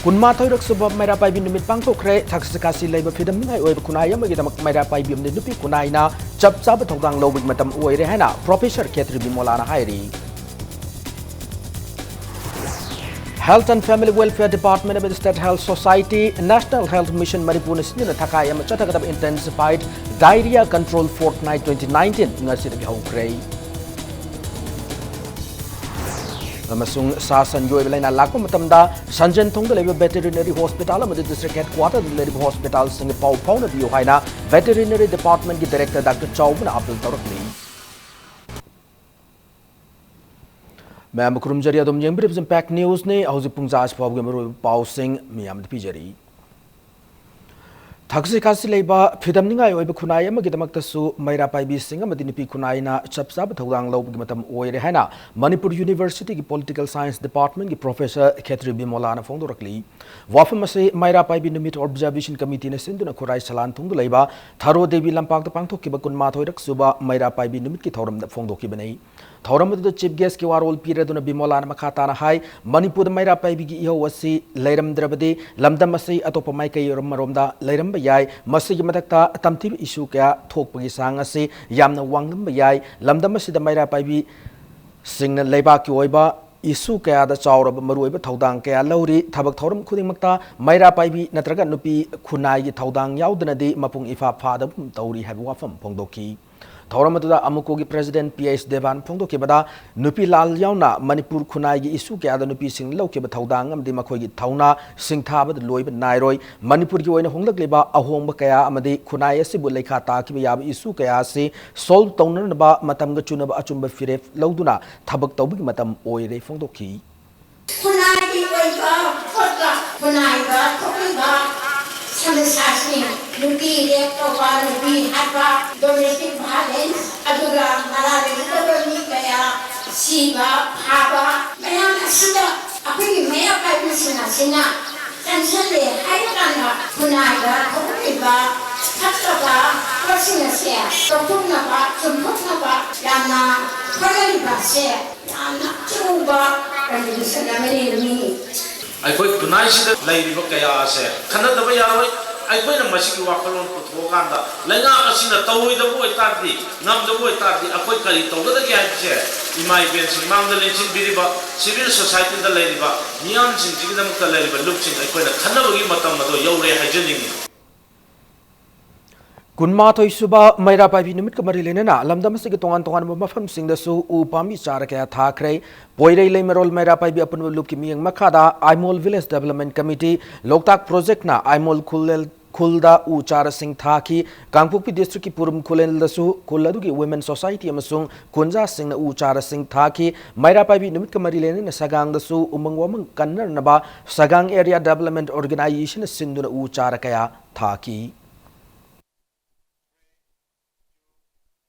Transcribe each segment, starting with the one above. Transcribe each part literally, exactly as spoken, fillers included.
ꯀꯨꯟꯃꯥꯊꯣꯏꯔꯛ ꯁꯨꯕ ꯃꯩꯔꯥ ꯄꯥꯏꯕꯤ ꯅꯨꯃꯤꯠ ꯄꯥꯡꯊꯣꯛꯈ꯭ꯔꯦ꯫ ꯊꯛꯁꯤ ꯈꯥꯁꯤ ꯂꯩꯕ ꯐꯤꯗꯝꯅꯤꯡꯉꯥꯏ ꯑꯣꯏꯕ ꯈꯨꯟꯅꯥꯏ ꯑꯃꯒꯤꯗꯃꯛ ꯃꯩꯔꯥ ꯄꯥꯏꯕꯤ ꯑꯃꯗꯤ ꯅꯨꯄꯤ ꯈꯨꯟꯅꯥꯏꯅ ꯆꯞ ꯆꯥꯕ ꯊꯧꯗꯥꯡ ꯂꯧꯕꯒꯤ ꯃꯇꯝ ꯑꯣꯏꯔꯦ ꯍꯥꯏꯅ ꯄ꯭ꯔꯣꯐꯦꯁꯔ ꯈꯦꯇ꯭ꯔꯤ ꯕꯤꯃꯣꯂꯥꯅ ꯍꯥꯏꯔꯤ꯫ Health and Family Welfare Department ꯑꯃꯗꯤ State Health Society, National Health Mission ꯃꯅꯤꯄꯨꯔꯅ ꯁꯤꯟꯗꯨꯅ ꯊꯈꯥꯏ ꯑꯃ ꯆꯠꯊꯒꯗꯕ Intensified Diarrhea Control Fortnight twenty nineteen ꯉꯁꯤꯗꯒꯤ ꯍꯧꯈ꯭ꯔꯦ꯫ ꯑꯃꯁꯨꯡ ꯁꯥ ꯁꯟꯒꯤ ꯑꯣꯏꯕ ꯂꯥꯏꯅꯥ ꯂꯥꯛꯄ ꯃꯇꯝꯗ ꯁꯟꯖꯦꯟ ꯊꯣꯡꯗ ꯂꯩꯕ ꯚꯦꯇꯦꯔꯤꯅꯔꯤ ꯍꯣꯁꯄꯤꯇꯥꯜ ꯑꯃꯗꯤ ꯗꯤꯁꯇ꯭ꯔꯤꯛ ꯍꯦꯗꯀ꯭ꯋꯥꯇꯔꯗ ꯂꯩꯔꯤꯕ ꯍꯣꯁꯄꯤꯇꯥꯜꯁꯤꯡꯒ ꯄꯥꯎ ꯐꯥꯎꯅꯕꯤꯌꯨ ꯍꯥꯏꯅ ꯚꯦꯇꯦꯔꯤꯅꯔꯤ ꯗꯤꯄꯥꯔꯠꯃꯦꯟꯒꯤ ꯗꯥꯏꯔꯦꯛꯇꯔ ꯗꯥꯛꯇꯔ ꯆꯥꯎꯕꯅ ꯑꯥꯄꯤꯜ ꯇꯧꯔꯛꯂꯤ꯫ ꯃꯌꯥꯝꯕꯨ ꯈꯨꯔꯨꯝꯖꯔꯤ꯫ ꯑꯗꯨꯝ ꯌꯦꯡꯕꯤꯔꯤꯕꯁꯤ ꯏꯝꯄꯦꯛ ꯅ꯭ꯌꯨꯁꯅꯤ꯫ ꯍꯧꯖꯤꯛ ꯄꯨꯡ ꯖꯥ ꯑꯁꯤ ꯐꯥꯎꯕꯒꯤ ꯃꯔꯨꯑꯣꯏꯕ ꯄꯥꯎꯁꯤꯡ ꯃꯤꯌꯥꯝꯗ ꯄꯤꯖꯔꯤ꯫ ꯊꯛꯁꯤ ꯈꯥꯁꯤ ꯂꯩꯕ ꯐꯤꯗꯝꯅꯤꯡꯉꯥꯏ ꯑꯣꯏꯕ ꯈꯨꯟꯅꯥꯏ ꯑꯃꯒꯤꯗꯃꯛꯇꯁꯨ ꯃꯩꯔꯥ ꯄꯥꯏꯕꯤꯁꯤꯡ ꯑꯃꯗꯤ ꯅꯨꯄꯤ ꯈꯨꯟꯅꯥꯏꯅ ꯆꯞ ꯆꯥꯕ ꯊꯧꯗꯥꯡ ꯂꯧꯕꯒꯤ ꯃꯇꯝ ꯑꯣꯏꯔꯦ ꯍꯥꯏꯅ ꯃꯅꯤꯄꯨꯔ ꯌꯨꯅꯤꯚꯔꯁꯤꯇꯤꯒꯤ ꯄꯣꯂꯤꯇꯤꯀꯦꯜ ꯁꯥꯏꯟꯁ ꯗꯤꯄꯥꯔꯠꯃꯦꯟꯒꯤ ꯄ꯭ꯔꯣꯐꯦꯁꯔ ꯈꯦꯇ꯭ꯔꯤ ꯕꯤꯃꯣꯂꯥꯅ ꯐꯣꯡꯗꯣꯔꯛꯂꯤ꯫ ꯋꯥꯐꯝ ꯑꯁꯤ ꯃꯩꯔꯥ ꯄꯥꯏꯕꯤ ꯅꯨꯃꯤꯠ ꯑꯣꯕꯖꯥꯔꯕꯦꯁꯟ ꯀꯃꯤꯇꯤꯅ ꯁꯤꯟꯗꯨꯅ ꯈꯨꯔꯥꯏ ꯁꯂꯥꯟ ꯊꯣꯡꯗ ꯂꯩꯕ ꯊꯔꯣ ꯗꯦꯕꯤ ꯂꯝꯄꯥꯛꯇ ꯄꯥꯡꯊꯣꯛꯈꯤꯕ ꯀꯨꯟꯃꯥꯊꯣꯏꯔꯛ ꯁꯨꯕ ꯃꯩꯔꯥ ꯄꯥꯏꯕꯤ ꯅꯨꯃꯤꯠꯀꯤ ꯊꯧꯔꯝꯗ ꯐꯣꯡꯗꯣꯛꯈꯤꯕꯅꯤ꯫ ꯊꯧꯔꯝ ꯑꯗꯨꯗ ꯆꯤꯐ ꯒꯦꯁꯀꯤ ꯋꯥꯔꯣꯜ ꯄꯤꯔꯗꯨꯅ ꯕꯤꯃꯣꯂꯥꯅ ꯃꯈꯥ ꯇꯥꯅ ꯍꯥꯏ, ꯃꯅꯤꯄꯨꯔꯗ ꯃꯩꯔꯥ ꯄꯥꯏꯕꯤꯒꯤ ꯏꯍꯧ ꯑꯁꯤ ꯂꯩꯔꯝꯗ꯭ꯔꯕꯗꯤ ꯂꯝꯗꯝ ꯑꯁꯤ ꯑꯇꯣꯞꯄ ꯃꯥꯏꯀꯩ ꯑꯃꯔꯣꯝꯗ ꯂꯩꯔꯝꯕ ꯌꯥꯏ꯫ ꯃꯁꯤꯒꯤ ꯃꯊꯛꯇ ꯇꯝꯊꯤꯕ ꯏꯁꯨ ꯀꯌꯥ ꯊꯣꯛꯄꯒꯤ ꯆꯥꯡ ꯑꯁꯤ ꯌꯥꯝꯅ ꯋꯥꯡꯂꯝꯕ ꯌꯥꯏ꯫ ꯂꯝꯗꯝ ꯑꯁꯤꯗ ꯃꯩꯔꯥ ꯄꯥꯏꯕꯤꯁꯤꯡꯅ ꯂꯩꯕꯥꯛꯀꯤ ꯑꯣꯏꯕ ꯏꯁꯨ ꯀꯌꯥꯗ ꯆꯥꯎꯔꯕ ꯃꯔꯨꯑꯣꯏꯕ ꯊꯧꯗꯥꯡ ꯀꯌꯥ ꯂꯧꯔꯤ꯫ ꯊꯕꯛ ꯊꯧꯔꯝ ꯈꯨꯗꯤꯡꯃꯛꯇ ꯃꯩꯔꯥ ꯄꯥꯏꯕꯤ ꯅꯠꯇ꯭ꯔꯒ ꯅꯨꯄꯤ ꯈꯨꯟꯅꯥꯏꯒꯤ ꯊꯧꯗꯥꯡ ꯌꯥꯎꯗꯅꯗꯤ ꯃꯄꯨꯡ ꯏꯐꯥ ꯐꯥꯗꯕꯒꯨꯝ ꯇꯧꯔꯤ ꯍꯥꯏꯕ ꯋꯥꯐꯝ ꯐꯣꯡꯗꯣꯛꯈꯤ꯫ ꯊꯧꯔꯝ ꯑꯗꯨꯗ ꯑꯃꯨꯀꯣꯒꯤ ꯄ꯭ꯔꯦꯁꯤꯗꯦꯟꯠ ꯄꯤ ꯑꯩꯆ ꯗꯦꯕꯥꯟ ꯐꯣꯡꯗꯣꯛꯈꯤꯕꯗ, ꯅꯨꯄꯤ ꯂꯥꯜ ꯌꯥꯎꯅ ꯃꯅꯤꯄꯨꯔ ꯈꯨꯟꯅꯥꯏꯒꯤ ꯏꯁꯨ ꯀꯌꯥꯗ ꯅꯨꯄꯤꯁꯤꯡꯅ ꯂꯧꯈꯤꯕ ꯊꯧꯗꯥꯡ ꯑꯃꯗꯤ ꯃꯈꯣꯏꯒꯤ ꯊꯧꯅꯥ ꯁꯤꯡꯊꯥꯕꯗ ꯂꯣꯏꯕ ꯅꯥꯏꯔꯣꯏ꯫ ꯃꯅꯤꯄꯨꯔꯒꯤ ꯑꯣꯏꯅ ꯍꯣꯡꯂꯛꯂꯤꯕ ꯑꯍꯣꯡꯕ ꯀꯌꯥ ꯑꯃꯗꯤ ꯈꯨꯟꯅꯥꯏ ꯑꯁꯤꯕꯨ ꯂꯩꯈꯥ ꯇꯥꯈꯤꯕ ꯌꯥꯕ ꯏꯁꯨ ꯀꯌꯥ ꯑꯁꯤ ꯁꯣꯜꯕ ꯇꯧꯅꯅꯕ ꯃꯇꯝꯒ ꯆꯨꯅꯕ ꯑꯆꯨꯝꯕ ꯐꯤꯔꯦꯞ ꯂꯧꯗꯨꯅ ꯊꯕꯛ ꯇꯧꯕꯒꯤ ꯃꯇꯝ ꯑꯣꯏꯔꯦ ꯐꯣꯡꯗꯣꯛꯈꯤ꯫ ꯈꯨꯟꯅꯥꯏꯒꯤ ꯑꯣꯏꯕ ꯄꯣꯠꯇ ꯈꯨꯟꯅꯥꯏꯗ ꯊꯣꯛꯂꯤꯕ ꯁꯃꯁ꯭ꯌꯥꯁꯤꯡ, ꯅꯨꯄꯤ ꯔꯦꯞ ꯇꯧꯕ, ꯅꯨꯄꯤ ꯍꯥꯠꯄ, ꯗꯣꯃꯦꯁꯇꯤꯛ ꯚꯥꯏꯂꯦꯟꯁ, ꯑꯗꯨꯒ ꯃꯔꯥꯜ ꯂꯩꯅꯗꯕ ꯃꯤ ꯀꯌꯥ ꯁꯤꯕ, ꯐꯥꯕ, ꯃꯌꯥꯝ ꯑꯁꯤꯗ ꯑꯩꯈꯣꯏꯒꯤ ꯃꯩꯔꯥ ꯄꯥꯏꯕꯤꯁꯤꯡ ꯑꯁꯤꯅ ꯆꯪꯁꯤꯜꯂꯦ ꯍꯥꯏꯔꯀꯥꯟꯗ ꯈꯨꯟꯅꯥꯏꯗ ꯊꯣꯛꯂꯤꯕ ꯐꯠꯇꯕ ꯄꯣꯠꯁꯤꯡ ꯑꯁꯦ ꯂꯧꯊꯣꯛꯅꯕ, ꯆꯨꯝꯊꯣꯛꯅꯕ ꯌꯥꯝꯅ ꯍꯣꯠꯅꯔꯤꯕ ꯑꯁꯦ ꯌꯥꯝꯅ ꯑꯆꯧꯕ ꯀꯟꯇ꯭ꯔꯤꯕ꯭ꯌꯨꯁꯟ ꯑꯃꯅꯤ꯫ ꯑꯩꯈꯣꯏ ꯈꯨꯟꯅꯥꯏꯁꯤꯗ ꯂꯩꯔꯤꯕ ꯀꯌꯥ ꯑꯁꯦ ꯈꯟꯅꯗꯕ ꯌꯥꯔꯣꯏ꯫ ꯑꯩꯈꯣꯏꯅ ꯃꯁꯤꯒꯤ ꯋꯥꯈꯜꯂꯣꯟ ꯄꯨꯊꯣꯛꯑꯀꯥꯟꯗ ꯂꯩꯉꯥꯛ ꯑꯁꯤꯅ ꯇꯧꯔꯣꯏꯗꯕ ꯑꯣꯏꯇꯥꯔꯗꯤ, ꯉꯝꯗꯕ ꯑꯣꯏꯇꯥꯔꯗꯤ, ꯑꯩꯈꯣꯏ ꯀꯔꯤ ꯇꯧꯒꯗꯒꯦ ꯍꯥꯏꯕꯁꯦ ꯏꯃꯥ ꯏꯕꯦꯟꯁꯤꯡ ꯃꯥꯡꯗ ꯂꯦꯡꯁꯤꯟꯕꯤꯔꯤꯕ, civil society ꯗ ꯂꯩꯔꯤꯕ ꯃꯤꯌꯥꯝꯁꯤꯡꯁꯤꯒꯤꯗꯃꯛꯇ ꯂꯩꯔꯤꯕ ꯂꯨꯞꯁꯤꯡ ꯑꯩꯈꯣꯏꯅ ꯈꯟꯅꯕꯒꯤ ꯃꯇꯝ ꯑꯗꯣ ꯌꯧꯔꯦ ꯍꯥꯏꯖꯅꯤꯡꯏ꯫ ꯀꯨꯟꯃꯥꯊꯣꯏ ꯁꯨꯕ ꯃꯩꯔꯥ ꯄꯥꯏꯕꯤ ꯅꯨꯃꯤꯠꯀ ꯃꯔꯤ ꯂꯩꯅꯅ ꯂꯝꯗꯝ ꯑꯁꯤꯒꯤ ꯇꯣꯉꯥꯟ ꯇꯣꯉꯥꯟꯕ ꯃꯐꯝꯁꯤꯡꯗꯁꯨ ꯎ ꯄꯥꯝꯕꯤ ꯆꯥꯔ ꯀꯌꯥ ꯊꯥꯈ꯭ꯔꯦ꯫ ꯄꯣꯏꯔꯩ ꯂꯩꯃꯔꯣꯜ ꯃꯩꯔꯥ ꯄꯥꯏꯕꯤ ꯑꯄꯨꯟꯕ ꯂꯨꯞꯀꯤ ꯃꯤꯠꯌꯦꯡ ꯃꯈꯥꯗ ꯑꯥꯏꯃꯣꯜ Village Development Committee, ꯂꯣꯛꯇꯥꯛ Project ꯅ ꯑꯥꯏꯃꯣꯜ ꯈꯨꯜꯂꯦꯜ, ꯈꯨꯜꯗ ꯎ ꯆꯥꯔꯁꯤꯡ ꯊꯥꯈꯤ꯫ ꯀꯥꯡꯄꯣꯛꯄꯤ district ꯀꯤ ꯄꯨꯔꯨꯝ ꯈꯨꯜꯂꯦꯜꯗꯁꯨ ꯈꯨꯜ ꯑꯗꯨꯒꯤ Women Society ꯑꯃꯁꯨꯡ ꯀꯨꯟꯖꯥꯁꯤꯡꯅ ꯎ ꯆꯥꯔꯁꯤꯡ ꯊꯥꯈꯤ꯫ ꯃꯩꯔꯥ ꯄꯥꯏꯕꯤ ꯅꯨꯃꯤꯠꯀ ꯃꯔꯤ ꯂꯩꯅꯅ ꯁꯒꯥꯡꯗꯁꯨ ꯎꯃꯪ ꯋꯥꯃꯪ ꯀꯟꯅꯅꯕ Sagang Area Development Organization ꯅ ꯁꯤꯟꯗꯨꯅ ꯎ ꯆꯥꯔ ꯀꯌꯥ ꯊꯥꯈꯤ꯫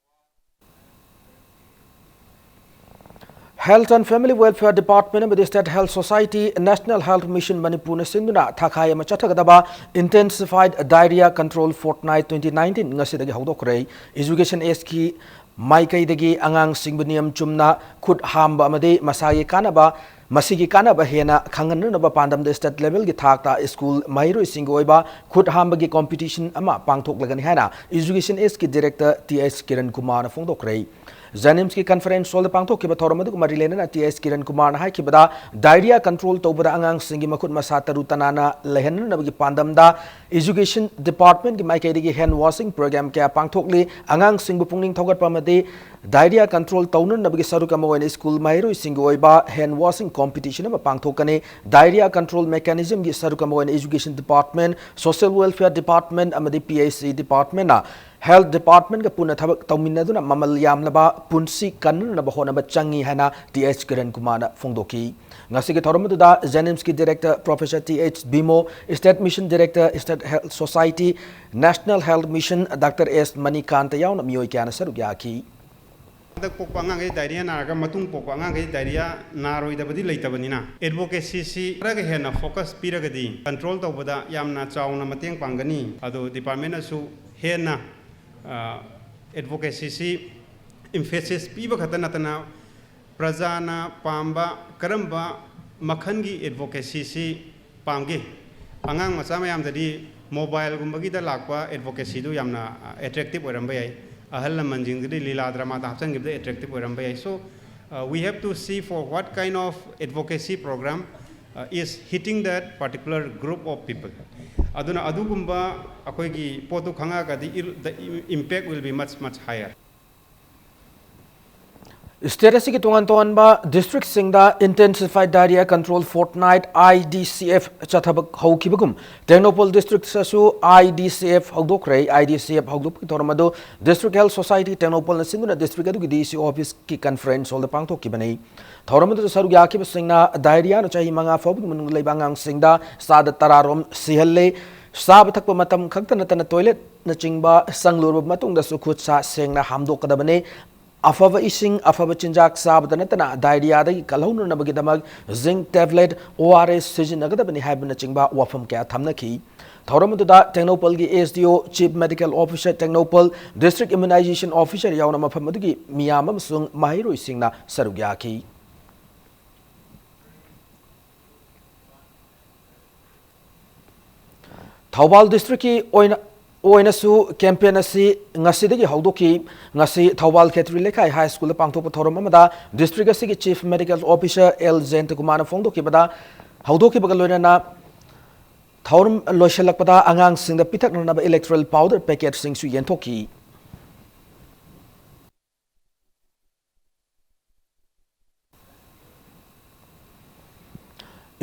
Health and Family Welfare Department ꯑꯃꯗꯤ State Health Society, National Health Mission ꯃꯅꯤꯄꯨꯔꯅ ꯁꯤꯟꯗꯨꯅ ꯊꯥꯈꯥꯏ ꯑꯃ ꯆꯠꯊꯒꯗꯕ Intensified Diarrhea Control Fortnight twenty nineteen ꯉꯁꯤꯗꯒꯤ ꯍꯧꯗꯣꯛꯈ꯭ꯔꯦ꯫ Education Act ꯀꯤ ꯃꯥꯏꯀꯩꯗꯒꯤ ꯑꯉꯥꯡꯁꯤꯡꯕꯨ ꯅꯤꯌꯝ ꯆꯨꯝꯅ ꯈꯨꯠ ꯍꯥꯝꯕ ꯑꯃꯗꯤ ꯃꯁꯥꯒꯤ ꯀꯥꯟꯅꯕ, ꯃꯁꯤꯒꯤ ꯀꯥꯟꯅꯕ ꯍꯦꯟꯅ ꯈꯪꯍꯟꯅꯅꯕ ꯄꯥꯟꯗꯝꯗ state level ꯒꯤ ꯊꯥꯛꯇ school ꯃꯍꯩꯔꯣꯏꯁꯤꯡꯒꯤ ꯑꯣꯏꯕ ꯈꯨꯠ ꯍꯥꯝꯕꯒꯤ competition ꯑꯃ ꯄꯥꯡꯊꯣꯛꯂꯒꯅꯤ ꯍꯥꯏꯅ Education Act ꯀꯤ Director ꯇꯤ ꯑꯩꯆ ꯀꯤꯔꯟ ꯀꯨꯃꯥꯔꯅ ꯐꯣꯡꯗꯣꯛꯈ꯭ꯔꯦ꯫ JNIMS ꯀꯤ conference hall ꯗ ꯄꯥꯡꯊꯣꯛꯈꯤꯕ ꯊꯧꯔꯝ ꯑꯗꯨꯒ ꯃꯔꯤ ꯂꯩꯅꯅ ꯇꯤ ꯑꯩꯆ ꯀꯤꯔꯟ ꯀꯨꯃꯥꯔꯅ ꯍꯥꯏꯈꯤꯕꯗ, diarrhea control ꯇꯧꯕꯗ ꯑꯉꯥꯡꯁꯤꯡꯒꯤ ꯃꯈꯨꯠ ꯃꯁꯥ ꯇꯔꯨ ꯇꯅꯥꯟꯅ ꯂꯩꯍꯟꯅꯅꯕꯒꯤ ꯄꯥꯟꯗꯝꯗ Education Department ꯀꯤ ꯃꯥꯏꯀꯩꯗꯒꯤ hand washing program ꯀꯌꯥ ꯄꯥꯡꯊꯣꯛꯂꯤ꯫ ꯑꯉꯥꯡꯁꯤꯡꯕꯨ ꯄꯨꯛꯅꯤꯡ ꯊꯧꯒꯠꯄ ꯑꯃꯗꯤ diarrhea control ꯇꯧꯅꯅꯕꯒꯤ ꯁꯔꯨꯛ ꯑꯃ ꯑꯣꯏꯅ school ꯃꯍꯩꯔꯣꯏꯁꯤꯡꯒꯤ ꯑꯣꯏꯕ hand washing competition ꯑꯃ ꯄꯥꯡꯊꯣꯛꯀꯅꯤ꯫ Diarrhea control mechanism ꯒꯤ ꯁꯔꯨꯛ ꯑꯃ ꯑꯣꯏꯅ Education Department, Social Welfare Department ꯑꯃꯗꯤ P H C department ꯅ Health Department ꯀ ꯄꯨꯟꯅ ꯊꯕꯛ ꯇꯧꯃꯤꯟꯅꯗꯨꯅ ꯃꯃꯜ ꯌꯥꯝꯂꯕ ꯄꯨꯟꯁꯤ ꯀꯟꯅꯅꯕ ꯍꯣꯠꯅꯕ ꯆꯪꯏ ꯍꯥꯏꯅ ꯇꯤ ꯑꯩꯆ ꯀꯤꯔꯟ ꯀꯨꯃꯥꯔꯅ ꯐꯣꯡꯗꯣꯛꯈꯤ꯫ ꯉꯁꯤꯒꯤ ꯊꯧꯔꯝ ꯑꯗꯨꯗ JNIMS ꯀꯤ Director Professor T H Bimo, State Mission Director, State Health Society, National Health Mission, Doctor ꯑꯦꯁ ꯃꯅꯤꯀꯥꯟꯇ ꯌꯥꯎꯅ ꯃꯤꯑꯣꯏ ꯀꯌꯥꯅ ꯁꯔꯨꯛ ꯌꯥꯈꯤ꯫ ꯍꯟꯗꯛ ꯄꯣꯛꯄ ꯑꯉꯥꯡꯈꯩ diarrhea ꯅꯥꯔꯒ ꯃꯇꯨꯡ ꯄꯣꯛꯄ ꯑꯉꯥꯡꯈꯩ diarrhea ꯅꯥꯔꯣꯏꯗꯕꯗꯤ ꯂꯩꯇꯕꯅꯤꯅ, advocacy ꯁꯤ ꯈꯔꯒ ꯍꯦꯟꯅ focus ꯄꯤꯔꯒꯗꯤ control ꯇꯧꯕꯗ ꯌꯥꯝꯅ ꯆꯥꯎꯅ ꯃꯇꯦꯡ ꯄꯥꯡꯒꯅꯤ꯫ ꯑꯗꯣ department ꯅꯁꯨ ꯍꯦꯟꯅ, ꯑ, advocacy ꯁꯤ emphasis ꯄꯤꯕ ꯈꯛꯇ ꯅꯠꯇꯅ, ꯄ꯭ꯔꯖꯥꯅ ꯄꯥꯝꯕ ꯀꯔꯝꯕ ꯃꯈꯜꯒꯤ ꯑꯦꯗꯚꯣꯀꯦꯁꯤꯁꯤ ꯄꯥꯝꯒꯦ꯫ ꯑꯉꯥꯡ ꯃꯆꯥ ꯃꯌꯥꯝꯗꯗꯤ ꯃꯣꯕꯥꯏꯜꯒꯨꯝꯕꯒꯤꯗ ꯂꯥꯛꯄ ꯑꯦꯗꯚꯣꯀꯦꯁꯤꯗꯨ ꯌꯥꯝꯅ ꯑꯦꯇ꯭ꯔꯦꯛꯇꯤꯞ ꯑꯣꯏꯔꯝꯕ ꯌꯥꯏ꯫ ꯑꯍꯜ ꯂꯃꯟꯁꯤꯡꯗꯗꯤ ꯂꯤꯂꯥ ꯗ꯭ꯔꯃꯥꯗ ꯍꯥꯞꯆꯤꯟꯈꯤꯕꯗ ꯑꯦꯇ꯭ꯔꯦꯛꯇꯤꯞ ꯑꯣꯏꯔꯝꯕ ꯌꯥꯏ꯫ So, uh, we have to see for what kind of advocacy program, uh, is hitting that particular group of people. ꯑꯗꯨꯅ ꯑꯗꯨꯒꯨꯝꯕ ꯑꯩꯈꯣꯏꯒꯤ ꯄꯣꯠꯇꯨ ꯈꯪꯉꯛꯑꯒꯗꯤ, it, the impact will be much, much higher. State ꯑꯁꯤꯒꯤ ꯇꯣꯉꯥꯟ ꯇꯣꯉꯥꯟꯕ district ꯁꯤꯡꯗ Intensified Diarrhea Control Fortnight, I D C F, ꯆꯠꯊꯕ ꯍꯧꯈꯤꯕꯒꯨꯝ, Tengnoupal district ꯇꯁꯨ I D C F ꯍꯧꯗꯣꯛꯈ꯭ꯔꯦ꯫ I D C F ꯍꯧꯗꯣꯛꯄꯒꯤ ꯊꯧꯔꯝ ꯑꯗꯨ District Health Society ꯇꯦꯡꯅꯧꯄꯜꯅ ꯁꯤꯟꯗꯨꯅ district ꯑꯗꯨꯒꯤ D C office ꯀꯤ conference hall ꯗ ꯄꯥꯡꯊꯣꯛꯈꯤꯕꯅꯤ꯫ ꯊꯧꯔꯝ ꯑꯗꯨꯗ ꯁꯔꯨꯛ ꯌꯥꯈꯤꯕꯁꯤꯡꯅ diarrhea ꯅ ꯆꯍꯤ ꯃꯉꯥ ꯐꯥꯎꯕꯒꯤ ꯃꯅꯨꯡꯗ ꯂꯩꯕ ꯑꯉꯥꯡꯁꯤꯡꯗ ꯆꯥꯗ ꯇꯔꯥꯔꯣꯝ ꯁꯤꯍꯜꯂꯦ꯫ ꯆꯥꯕ ꯊꯛꯄ ꯃꯇꯝ ꯈꯛꯇ ꯅꯠꯇꯅ toilet ꯅꯆꯤꯡꯕ ꯆꯪꯂꯨꯔꯕ ꯃꯇꯨꯡꯗꯁꯨ ꯈꯨꯠ ꯁꯥ ꯁꯦꯡꯅ ꯍꯥꯝꯗꯣꯛꯀꯗꯕꯅꯤ꯫ ꯑꯐꯕ ꯏꯁꯤꯡ, ꯑꯐꯕ ꯆꯤꯟꯖꯥꯛ ꯆꯥꯕꯗ ꯅꯠꯇꯅ diarrhea ꯗꯒꯤ ꯀꯜꯍꯧꯅꯅꯕꯒꯤꯗꯃꯛ zinc tablet, O R S ꯁꯤꯖꯤꯟꯅꯒꯗꯕꯅꯤ ꯍꯥꯏꯕꯅꯆꯤꯡꯕ ꯋꯥꯐꯝ ꯀꯌꯥ ꯊꯝꯅꯈꯤ꯫ ꯊꯧꯔꯝ ꯑꯗꯨꯗ ꯇꯦꯡꯅꯧꯄꯜꯒꯤ S D O, Chief Medical Officer Tengnoupal, District Immunization Officer ꯌꯥꯎꯅ ꯃꯐꯝ ꯑꯗꯨꯒꯤ ꯃꯤꯌꯥꯝ ꯑꯃꯁꯨꯡ ꯃꯍꯩꯔꯣꯏꯁꯤꯡꯅ ꯁꯔꯨꯛ ꯌꯥꯈꯤ꯫ ꯊꯧꯕꯥꯜ district ꯀꯤ ꯑꯣꯏꯅ, ꯑꯣꯏꯅꯁꯨ campaign ꯑꯁꯤ ꯉꯁꯤꯗꯒꯤ ꯍꯧꯗꯣꯛꯈꯤ꯫ ꯉꯁꯤ ꯊꯧꯕꯥꯜ ꯈꯦꯇ꯭ꯔꯤ ꯂꯩꯈꯥꯏ High School ꯗ ꯄꯥꯡꯊꯣꯛꯄ ꯊꯧꯔꯝ ꯑꯃꯗ district ꯑꯁꯤꯒꯤ Chief Medical Officer L ꯖꯌꯟꯇꯀꯨꯃꯥꯔꯅ ꯐꯣꯡꯗꯣꯛꯈꯤꯕꯗ, ꯍꯧꯗꯣꯛꯈꯤꯕꯒ ꯂꯣꯏꯅꯅ ꯊꯧꯔꯝ ꯂꯣꯏꯁꯤꯜꯂꯛꯄꯗ ꯑꯉꯥꯡꯁꯤꯡꯗ ꯄꯤꯊꯛꯅꯅꯕ electoral powder packet ꯁꯤꯡꯁꯨ ꯌꯦꯟꯊꯣꯛꯈꯤ꯫